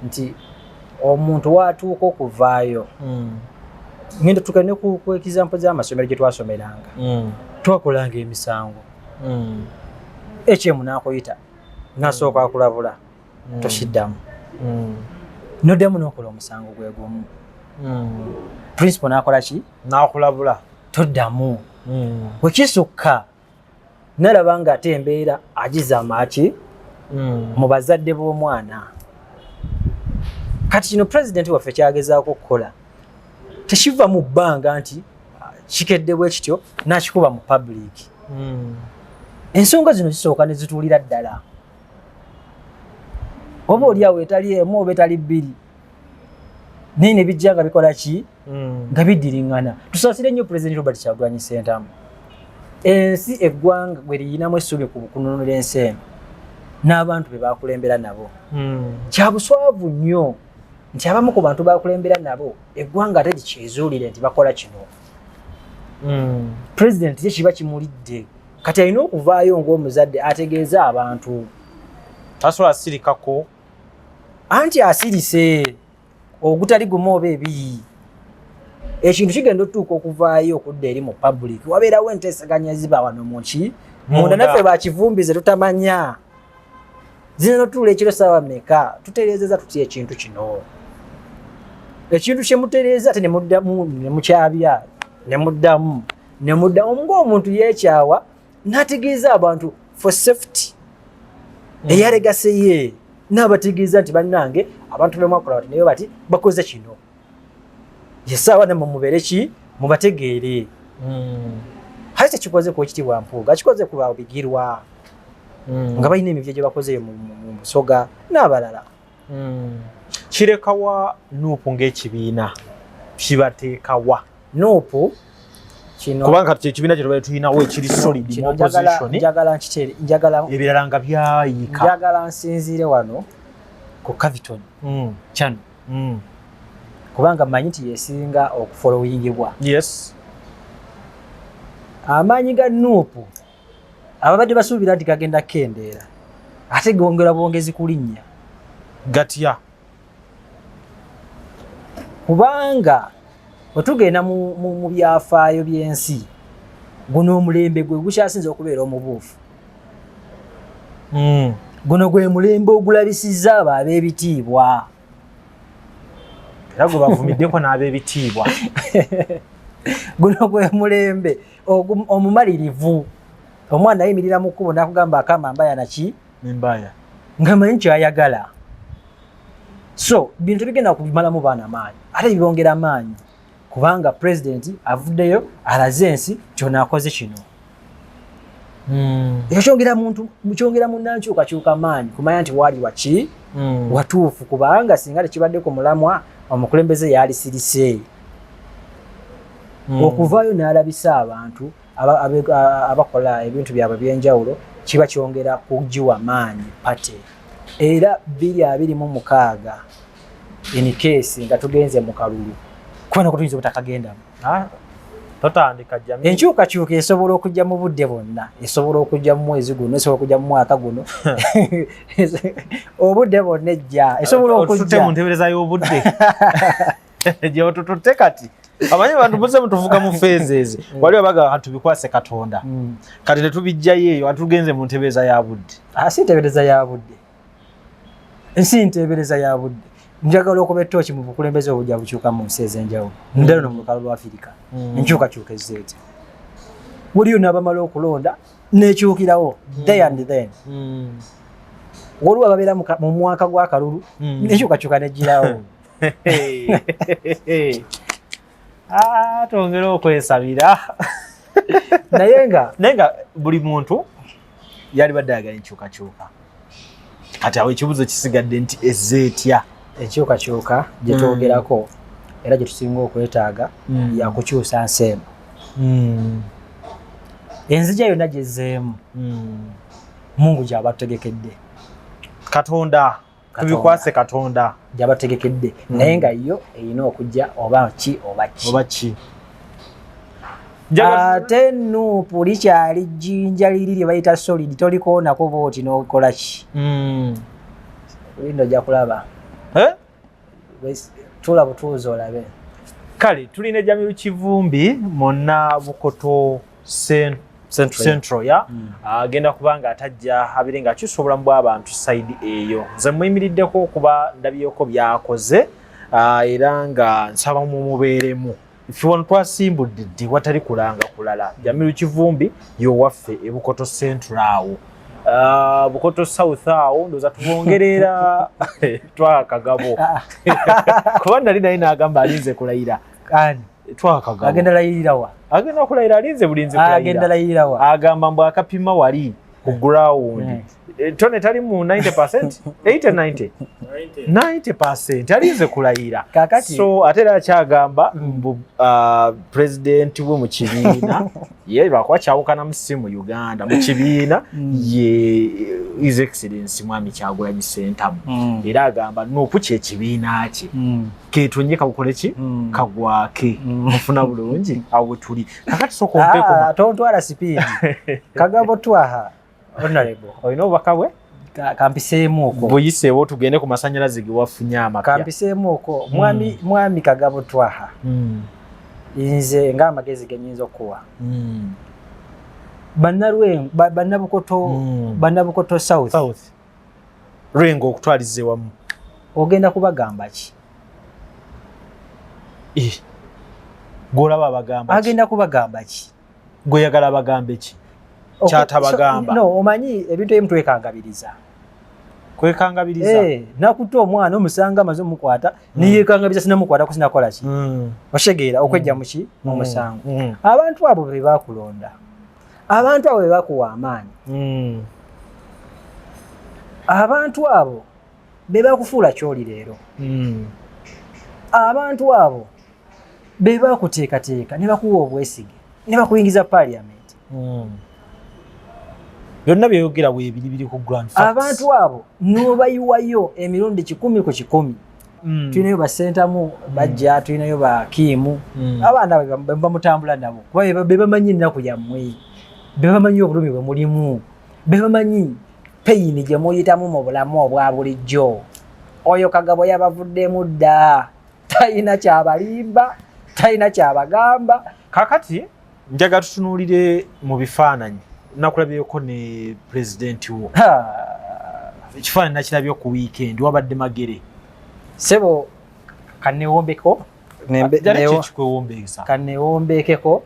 nti omuntu watuuka okuvaayo. Ngenda tuka ne ku example z'amasomero gye twasomeranga. Twakolanga emisango. HM n'akuyita, n'asooka akulabula, tokiddamu. Noddamu n'okola omusango gwe gumu. Principal n'akola ki? N'akulabula. Toddamu. Bwe kisukka, nalaba ng'ate embeera agizaama ki mu bazadde b'omwana. Kati kino pulezidenti waffe kyagezaako okukola tekiva mu bbanga nti kikedde bwe kityo n'akikuba mu public. Ensonga zino zisooka ne zituulira ddala, oba oli awo etali emu oba etali bbiri, naye ne bijja nga bikola ki, nga biddiriŋŋana. Tusaasire nnyo Pulezidenti Robert Kyagulanyi Ssentamu. Ensi, eggwanga gwe liyinamu essuubi ku kununula ensi eno n'abantu be bakulembera nabo. Kya buswavu nnyo nti abamu ku bantu bakulembera nabo eggwanga ate likyezuulire nti bakola kino. Pulezidenti ye kiba kimulidde, kati alina okuvaayo ng'omuzadde ategeeze abantu. Tasobola sirikako. Anti asirise ogutali gumu oba ebiri, ekintu kigenda otutuuka okuvaayo okudda eri mu public. Wabeerawo enteeseganya ziba wano muki munda, naffe bakivumbize tutamanya zina notuula ekiro saawa meka tutereezeza tutya ekintu kino. Ekintu kyemutereeza ate nemuddamu nemukyabya, nemuddamu nemuddamu, ng'omuntu yeekyawa n'ategeeza abantu for safety eyalegase ye, n'abategeeza nti bannange abantu bemwakola bati naye bati bakoze kino, yesaawa nammwe mubeere ki mubategeere. Hali tekikoze ku Ekitiibwa Mpuuga, akikoze ku Babigirwa nga balina emivyo gye bakoze mu Busoga n'abalala. Kirekawa NUP ng'ekibiina? Kibateekawa? NUP kino kubanga kati ekibiina kye tubadde tulinawo ekiri solid mu opposition, njagala nkitere, njagala ebirala nga byayiika. Njagala nsinziire wano ku Caviton channel, kubanga mmanyi nti yesinga okufollowingibwa. Amaanyi ga NUP ababadde basuubira nti gagenda kukendeera, ate gongera bwongezi kulinnya. Gatya? Kubanga bwe tugenda mu byafaayo by'ensi, guno omulembe gwe gukyasinze okubeera omubuufu. Guno gwe mulembe ogulabisizza abo ab'ebitiibwa. Era gwe bavumiddeko n'ab'ebitiibwa. Guno gwe mulembe omumalirivu. Omwana ayimirira mu kkubo n'akugamba akama mbaya naki nembaya nga manyi kyayagala. So bintu bigenda kubimalamu baana maanyi, ate bibongera maanyi, kubanga pulezidenti avuddeyo alaze ensi kyona akoze kino. Ekyo kyongera muntu, kyongera munnankyukakyuka maanyi kumanya nti waali waki watuufu, kubanga singa tekibadde ku mulamwa, omukulembeze yalisirise. Okuvaayo n'alabisa abantu abakola ebintu byabwe ebyenjawulo kiba kyongera kugiwa maanyi party. Era 2026, in case nga tugenze mu kalulu, kuba nako tuyinza obutakagendamu. Ah, totandika Jamil. Enkyukakyuka esobola okujja mu budde bwonna, esobola okujja mu mwezi guno, esobola okujja mu mwaka guno, obudde bwonna ejja, esobola Otututte okujja. mu ntebereza y'obudde gyeotututte kati. Amanyi abantu muze mutuvuga mu phases, waliwo abaga tubikwase Katonda. Kati tetubijjayo eyo, atugenze mu ntebereza ya budde. Ah, si ntebereza ya budde, nsi ntebereza ya budde. Njagala okuba ettooki mu bukulembeze obujja bukyuka mu nsi ez'enjawulo, ndalo no mu lukalu lwa Afirika. Enkyukakyuka ezzeeti waliyo n'abamala okulonda nekyukirawo there and then. Waliwo ababeera mu mwaka gw'akalulu, enkyukakyuka negirawo. Ah, twongere okwesabira. Naye nga naye nga buli muntu yali badde ayagala enkyukakyuka. Kati awo ekibuuzo kisigadde nti ezze etya? Enkyukakyuka gye twogerako era gye tusinga okwetaaga yakukyusa nsi eno. Enzija yonna gyezzeemu, Mungu gy'abategekedde. Katonda. Tubikwase Katonda. Gy'abategekedde, naye nga yo erina okujja oba ki oba ki. Oba ki. Ate NUP likyali jjinja liri lye bayita solid, tolikoonako booti n'okola ki. Linda, ojja kulaba. Eh? Tuula butuuzi olabe. Kale tulina Jamiru Kivumbi monna Bukoto Central. Central ya agenda kuba nga atajja abire nga akyusa obulamu bw'abantu side eyo. Nze muyimiriddeko okuba ndabyeko byakoze, era nga nsaba mumubeeremu. Ffe wano twasimbudde ddi watali kulanga kulala. Jamiru Kivumbi y'owaffe e Bukoto Central awo. Bukoto South awo ndowooza tubongerera twakagabo kuba nali naye n'agamba alinze kulayira. Ani? Twakagabo. Agenda layirira wa? Agenda kulayira, alinze bulinzi Agenda kulayira. layirira wa? Agamba mbu akapima wali ku ground. Tone tali mu 90%, 80, 90, 90% alinze kulayira. Kakati So ate era akyagamba mbu president we mu kibiina ye lwakuba kyawukanamu si mu Uganda, mu kibiina ye His Excellence Mwami Kyagulanyi Ssentamu. Era agamba NUP kyekibiina kye ketonye kakukole ki kagwake. Mufuna bulungi awo we tuli kakati sooka ompeko. Ah, tontwala sipiidi. Kagabo Twaha honorable, Olina obubaka bwe? Kampiseemu okwo. Buyiseewo tugende ku masanyalaze ge wafunye amapya. Kampiseemu okwo. Mwami Kagabo Twaha, nze ng'amagezi ge nyinza okuwa Bannabukoto, Bannabukoto South, South Lwengo okutwaliza ewamu, ogenda kubagamba ki? Eh, gw'olaba abagamba ki? Agenda kubagamba ki? Gweyagala abagambe ki? Kyatabagamba. No, omanyi ebintu ebimu twekangabiriza. Kwekangabiriza. Eh, nakutta omwana omusanga amaze omukwata neyekangabiriza, sinamukwatako, sinakola ki. Otegeera okwejja muki mu musango. Abantu abo be bakulonda, abantu abo be bakuwa amaanyi, abantu abo be bakufuula kyoli leero, abantu abo be bakuteekateeka ne bakuwa obwesige ne bakuyingiza parliament. Byonna byeyogera weebiri biri ku ground facts. Abantu abo n'obayiwayo emirundi 100 ku 100. Tulinayo basentamu bajja, tulinayo bakiimu, abaana be bamutambula nabo kuba be bamanyi ennaku yammwe, be bamanyi obulumi bwe mulimu, be bamanyi pain gye muyitamu mu bulamu obwa bulijjo. Oyo Kagabo yabavuddemu dda, talina kyabalimba, talina kyabagamba. Kakati njagala tutunuulire mu bifaananyi. Nakulabyeko ne pulezidenti wo. Ekifaananyi nakirabye ku weekend, wabadde Magere. Sebo, kanewombeko. Jali kyekikwewombeesa? Kanewombekeko.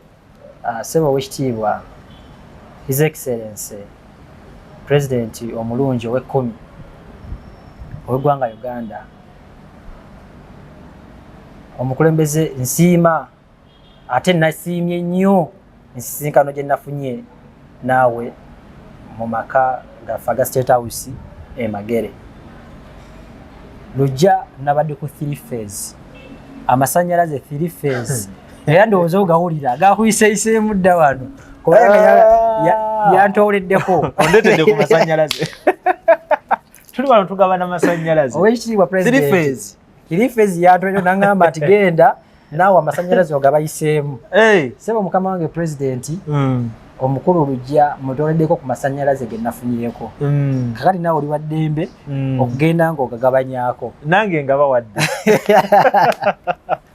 Sebo owekitiibwa His Excellence President omulungi ow'ekkumi ow'eggwanga Uganda, omukulembeze, nsiima ate nasiimye nnyo ensisinkano gye nafunye naawe mu maka gaffe aga State House e Magere. Lujja nabadde ku three phase amasanyalaze, three phase, era ndowooza ogawulira gakuyiseyiseemu dda wano kubanga yantooleddeko. Ondetedde ku masanyalaze, tuli wano tugabana masanyalaze. Owekitiibwa Three President, phase. Three phase yantooledde nangamba nti genda naawe amasanyalaze ogabayiseemu. Hey. Sebo mukama wange Pulezidenti omukulu Lujja, mutoleddeko ku masanyalaze ge nafunyireko. Kakati naawe oli wa ddembe okugenda ng'ogagabanyako. Nange nga bawadde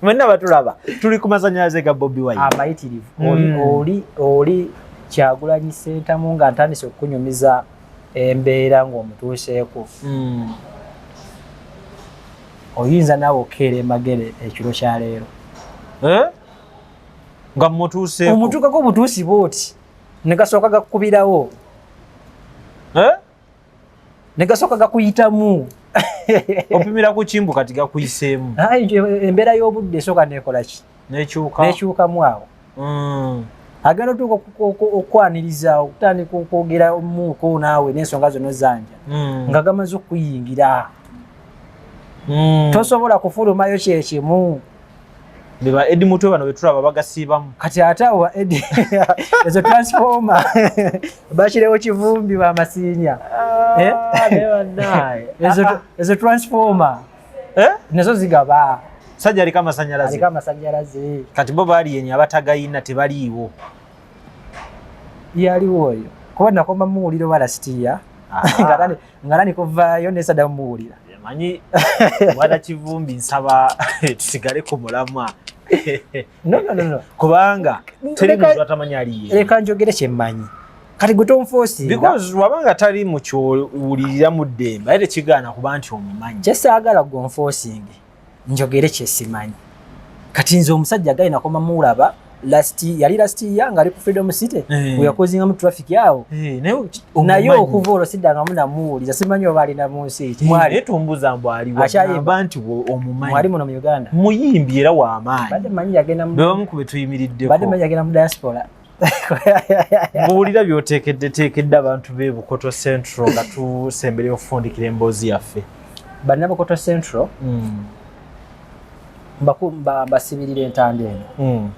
mwenna batulaba, tuli ku masanyalaze ga Bobi Wine. Amayitirivu. Oli oli Kyagulanyi Ssentamu nga ntandise okukunyumiza embeera ng'omutuuseeko, oyinza naawe okukeera emagere ekiro kya leero. Eh? Nga mutuuseeko? Omutuukako butuusi bwoti ne gasooka gakukubirawo, Eh? ne gasooka gakuyitamu. Opimira ku kimbu kati gakuyiseemu? Ayi, embeera y'obudde esooka nekola ki? Nekyuka. Nekyukamu awo. Agenda otuuka okwaniriza, okutandika okwogera omuuko naawe n'ensonga zonna zanja nga gamaze okuyingira, tosobola kufulumayo kyekimu. Beba Edi Mutwe bano betulaba bagasiibamu. Kati ate awo Edi ezo transformer bakirewo Kivumbi bamasiinya. Eh? Ezo transformer Eh? nazo zigaba. Sajja aliko amasanyalaze. Aliko amasanyalaze. Kati bo baliyenye abatagayina tebaliiwo. Yaliwo oyo kuba nakoma muwulira oba lasitiya nga nani kuvaayo nesada muwulira. Manyi bwana Kivumbi, nsaba tusigale ku mulamwa. No, no, no, no. Kubanga teri muntu atamanyi aliye. Leka njogere kyemmanyi. Kati gwe tonfoosinga. Because wabanga tali mu kyowulirira mu ddembe, aye tekigaana kuba nti omumanyi. Kyesaagala gwe onfoosinge njogere kyesimanyi. Kati nze omusajja gali nakoma mulaba last yali last year ng'ali ku Freedom City, we yakozingamu traffic awo. Naye okuva olwo siddangamu namuwuliza, simanyi oba alina mu nsi ki. Mwali tumbuza mbu aliwa, Akyayimba. nti omumanyi. Mwali muno mu Uganda. Muyimbi era w'amaanyi. Badde manyi yagenda mu Be bamu ku be tuyimiriddeko. Badde manyi yagenda mu diaspora. Mbuulira by'oteekeddeteekedde abantu b'e Bukoto Central nga tusemberera okufundikira emboozi yaffe. Bannabukoto Central mbasibirira entanda eno.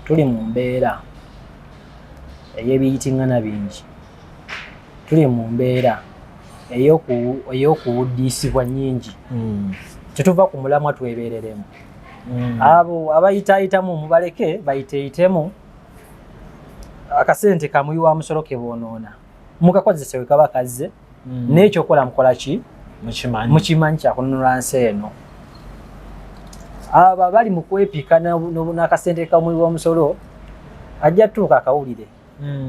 Tuli mu mbeera ey'ebiyitiŋŋana bingi. Tuli mu mbeera ey'okuwuddiisibwa nnyingi. Tetuva ku mulamwa, twebeereremu. Abo abayitaayitamu mubaleke bayiteeyitemu. Akasente kamuyi wa musolo ke boonoona mukakozese we kaba kazze, n'ekyokola mukola ki? Mukimanyi. Mukimanyi kyakununula nsi eno. Abo abali mu kwepika n'akasente kamuyi wa musolo ajja tuuka akawulire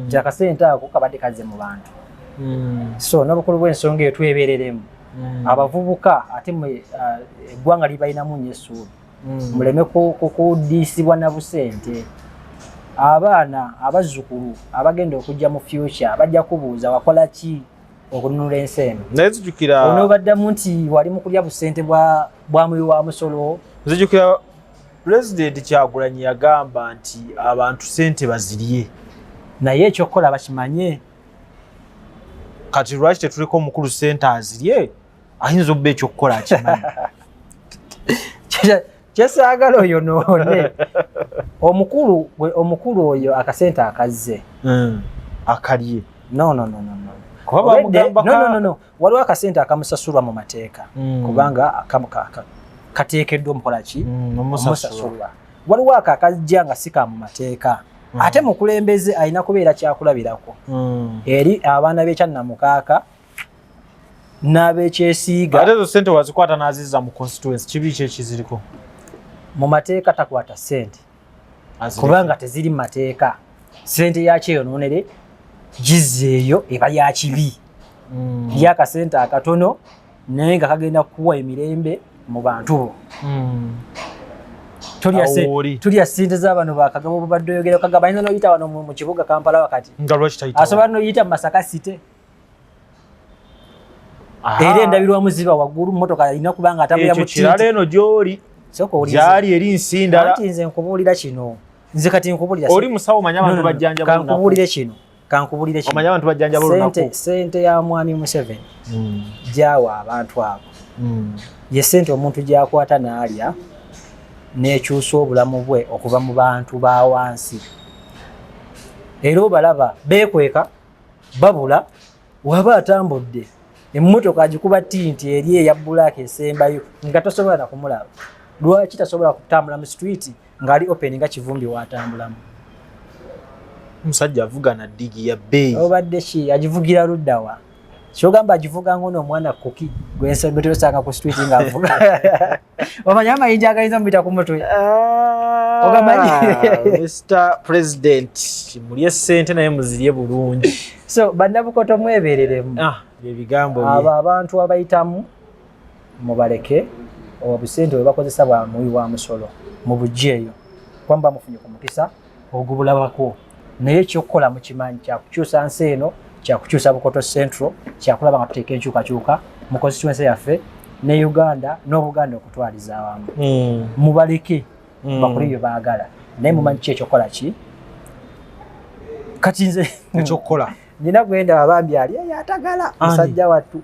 nti akasente ako kabadde kazze mu bantu. So n'obukulu bw'ensonga eyo twebereremu. Abavubuka ate eggwanga libalinamu nnyo essuubi. Muleme kudiisibwa na busente. Abaana abazzukulu abagenda okujja mu future bajja kubuuza wakola ki okununula ensi eno. Naye nzijukira Onoobaddamu nti wali mu kulya busente bwa muwi wa musolo. Nzijukira Pulezidenti Kyagulanyi yagamba nti abantu sente bazirye. Naye ekyokukola bakimanye. Kati lwaki tetuliko omukulu sente azirye? Ayinza okuba ekyokukola akimanyi. Kyesaagala oyo noone. Omukulu oyo akasente akazze. Akalye. No, no, no, no, no. Kuba bamugamba No, no, no, no. Waliwo akasente akamusasulwa mu mateeka. Kubanga kateekeddwa omukola ki? Omusasulwa. Waliwo ako akajja nga si ka mu mateeka. Ate mukulembeze alina kubeera kyakulabirako. Eri abaana b'ekyannamukaaka n'abekyesiiga. Ate ezo ssente wazikwata n'azizza mu constituency, kibi ki ekiziriko? Mu mateeka takwata ssente. Kubanga teziri mu mateeka. Ssente ya kyeyonoonere gizzeeyo eba ya kibi. Lya akasente akatono naye nga kagenda kukuwa emirembe mu bantu bo. Tulya ssente z'abano bakagabo bubadde oyogera kagaba ayinza n'oyita wano mu kibuga Kampala wakati. Nga lwaki tayita? Asobola n'oyita mu Masaka City. Era endabirwamu ziba waggulu, mmotoka alina kuba nga atambulira mu Ekyo kirala eno gy'oli. Gyali eri nsi ndala. Anti nze nkubuulira kino. Nze kati nkubuulira. Oli musawo omanyi abantu bajjanjaba olunaku. Kankubuulire kino. Kankubuulire kino. Omanyi abantu bajjanjaba olunaku. Ssente ya Mwami Museveni gy'awa abantu abo. Ye ssente omuntu gy'akwata n'alya n'ekyusa obulamu bwe okuva mu bantu ba wansi. Era obalaba beekweka babula, waba atambudde emmotoka agikuba tinti eri eya bulaaka esembayo nga tosobola na kumulaba. Lwaki tasobola kutambula mu street ng'ali open nga Kivumbi w'atambulamu? Omusajja avuga na ddigi ya bbeeyi. Obadde ki? Agivugira ludda wa? Ky'ogamba agivuga ng'ono omwana kuki gwe tosanga ku street ng'avuga. Omanyi amayinja agayinza mubita ku mutwe? Ogamanyi? Mr. President, mulye ssente naye muzirye bulungi. So bannabukoto mwebereremu. Ebigambo bye. Abo abantu abayitamu mubaleke, obusente bwe bakozesa bwa muwi wa musolo mubugyeeyo, kuba muba mufunye ku mukisa ogubulabako. Naye ekyokukola mukimanyi kyakukyusa nsi eno, kyakukyusa Bukoto Central, kyakulaba nga tuteeka enkyukakyuka mu constituency yaffe ne Uganda n'Obuganda okutwaliza awamu. Mubaleke bakole bye baagala, naye mumanyi ki ekyokukola ki? Kati nze ekyokukola nina gwenda abambi ali eyo atagala musajja wattu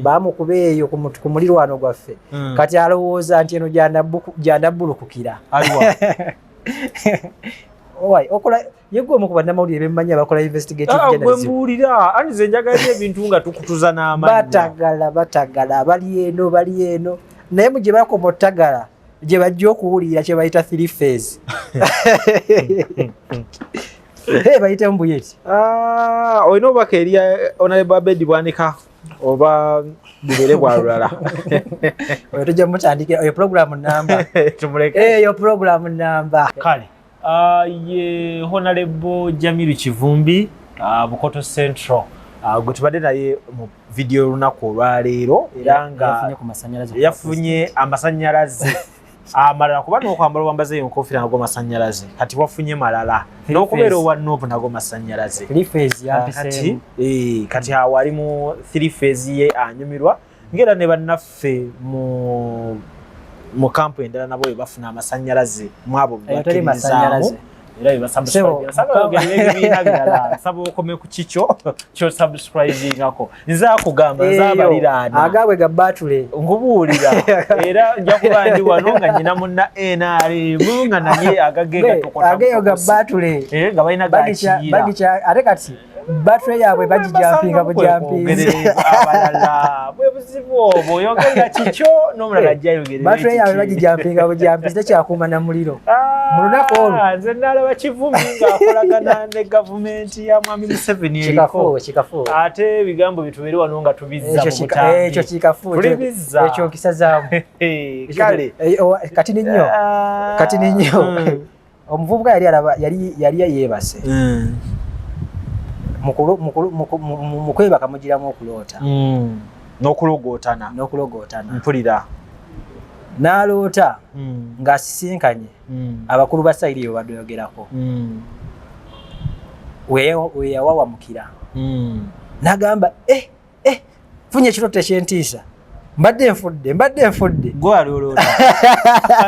bamukuba eyo ku mulirwano gwaffe. Kati alowooza nti eno gyanabbulukukira. Owai, okola yegwe omu ku bannamawulire bemmanyi abakola investigative journalism. Gwe mbuulira, ani nze njagala nnyo ebintu nga tukutuza n'amannya. Batagala, batagala, bali eno, bali eno. Naye mu gye bakoma ottagala, gye bajja okuwulira kye bayita 3 phase. Hey, bayite mbuyeti. Olina obubaka eri Honorable Abedi Bwanika? Oba bubeere bwa lulala. Oyo tujja mutandikira oyo program namba. Tumuleke. Eyo program namba. Kale ye Honorable Jamiru Kivumbi, Bukoto Central, gwe tubadde naye mu vidiyo olunaku olwaleero, era nga yafunye ku masanyalaze. Yafunye amasanyalaze amalala, kuba n'okwambala obwambaze eyo enkofiira nago masanyalaze. Kati wafunye malala n'okubeera owa NUP nago masanyalaze. Three phase. Kati Yampiseemu. Kati awo ali mu three phase ye, anyumirwa ng'era ne bannaffe mu kampu endala nabo bwe bafuna amasanyalaze mwabo. Eyo teri masanyalaze. Era Sebo, ebibiina birala, nsaba okome ku kikyo kyosubscribingako. Nze akugamba, nze abaliraana. Agaabwe ga batule. Nkubuulira, era nja kuba ndi wano nga nyina munna NRM nga naye agage. Ageyo ga batule. Nga balina gakiira. Bagica ate kati batule yaabwe bagijampinga bujampinzi. Abalala bwe buzibu obwo, oyogerera kikyo n'omulala ajja ayogerera. Batule yaabwe bagijampinga bujampizi, tekyakuuma na muliro mu lunaku olwo. Nze nalaba Kivumbi ng'akolagana ne gavumenti ya Mwami Museveni eriko. Kikafu kikafu. Ate ebigambo bitubeere wano nga tubizza Ekyo mu butambi. Ekyo kikafu. Tulibizza. Ekyo nkisazaamu. Kale. Kati ninyo kati ninyo omuvubuka yali alaba, yali yeebase. Mu kwebaka mugiramu okuloota. N'okulogootana. N'okulogootana. Mpulira. N'aloota ng'asisinkanye abakulu ba sayiri eyo badde oyogerako, we yawawamukira n'agamba, "Eh, eh, funye ekirooto ekyentiisa, mbadde nfudde, mbadde nfudde." Gwaloloota.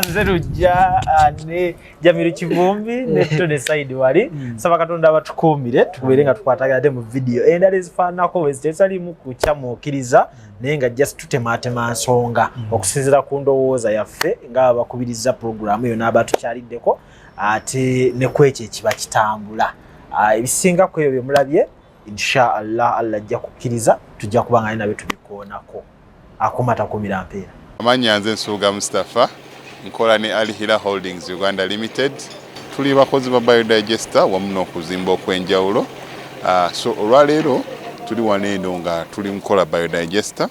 Nze Lujja ne Jamiru Kivumbi ne Tone Saidi wali. Saba Katonda abatukuumire, tubeere nga tukwatagana ate mu vidiyo endala ezifaananako bwe zitesalimu kukyamuukiriza, naye nga just tutemaatema nsonga okusinziira ku ndowooza yaffe nga abakubiriza puroguramu eyo n'abatukyaliddeko, ate ne ku ekyo ekiba kitambula. Ebisinga ku ebyo bye mulabye, insha Allah, Allah ajja kukkiriza, tujja kuba nga nabyo tubikoonako. Akuma takumira mpeera. Amannya nze Nsubuga Mustapha, nkola ne Al Hila Holdings Uganda Limited. Tuli bakozi ba biodigester wamu n'okuzimba okw'enjawulo. So olwaleero tuli wano eno nga tuli nkola biodigester.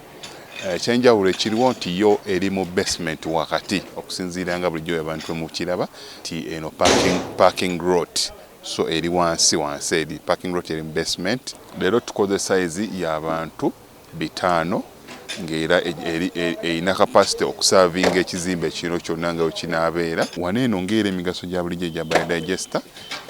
Ekyenjawulo ekiriwo nti yo eri mu basement wakati, okusinziira nga bulijjo abantu mukiraba nti eno parking lot, so eri wansi wansi, eri parking lot, eri mu basement. Leero tukoze size y'abantu 500, ng'era erina capacity okuservinga ekizimbe kino kyonna nga wekinaabeera. Wano eno ng'era emigaso gya bulijjo egya biodigester,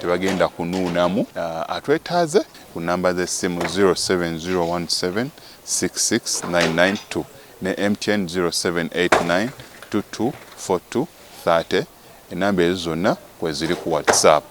tebagenda kunuunamu. Atwetaaze ku namba z'essimu 07017 66992 ne MTN 0789 2242 30. Enamba ezo zonna kweziri ku WhatsApp.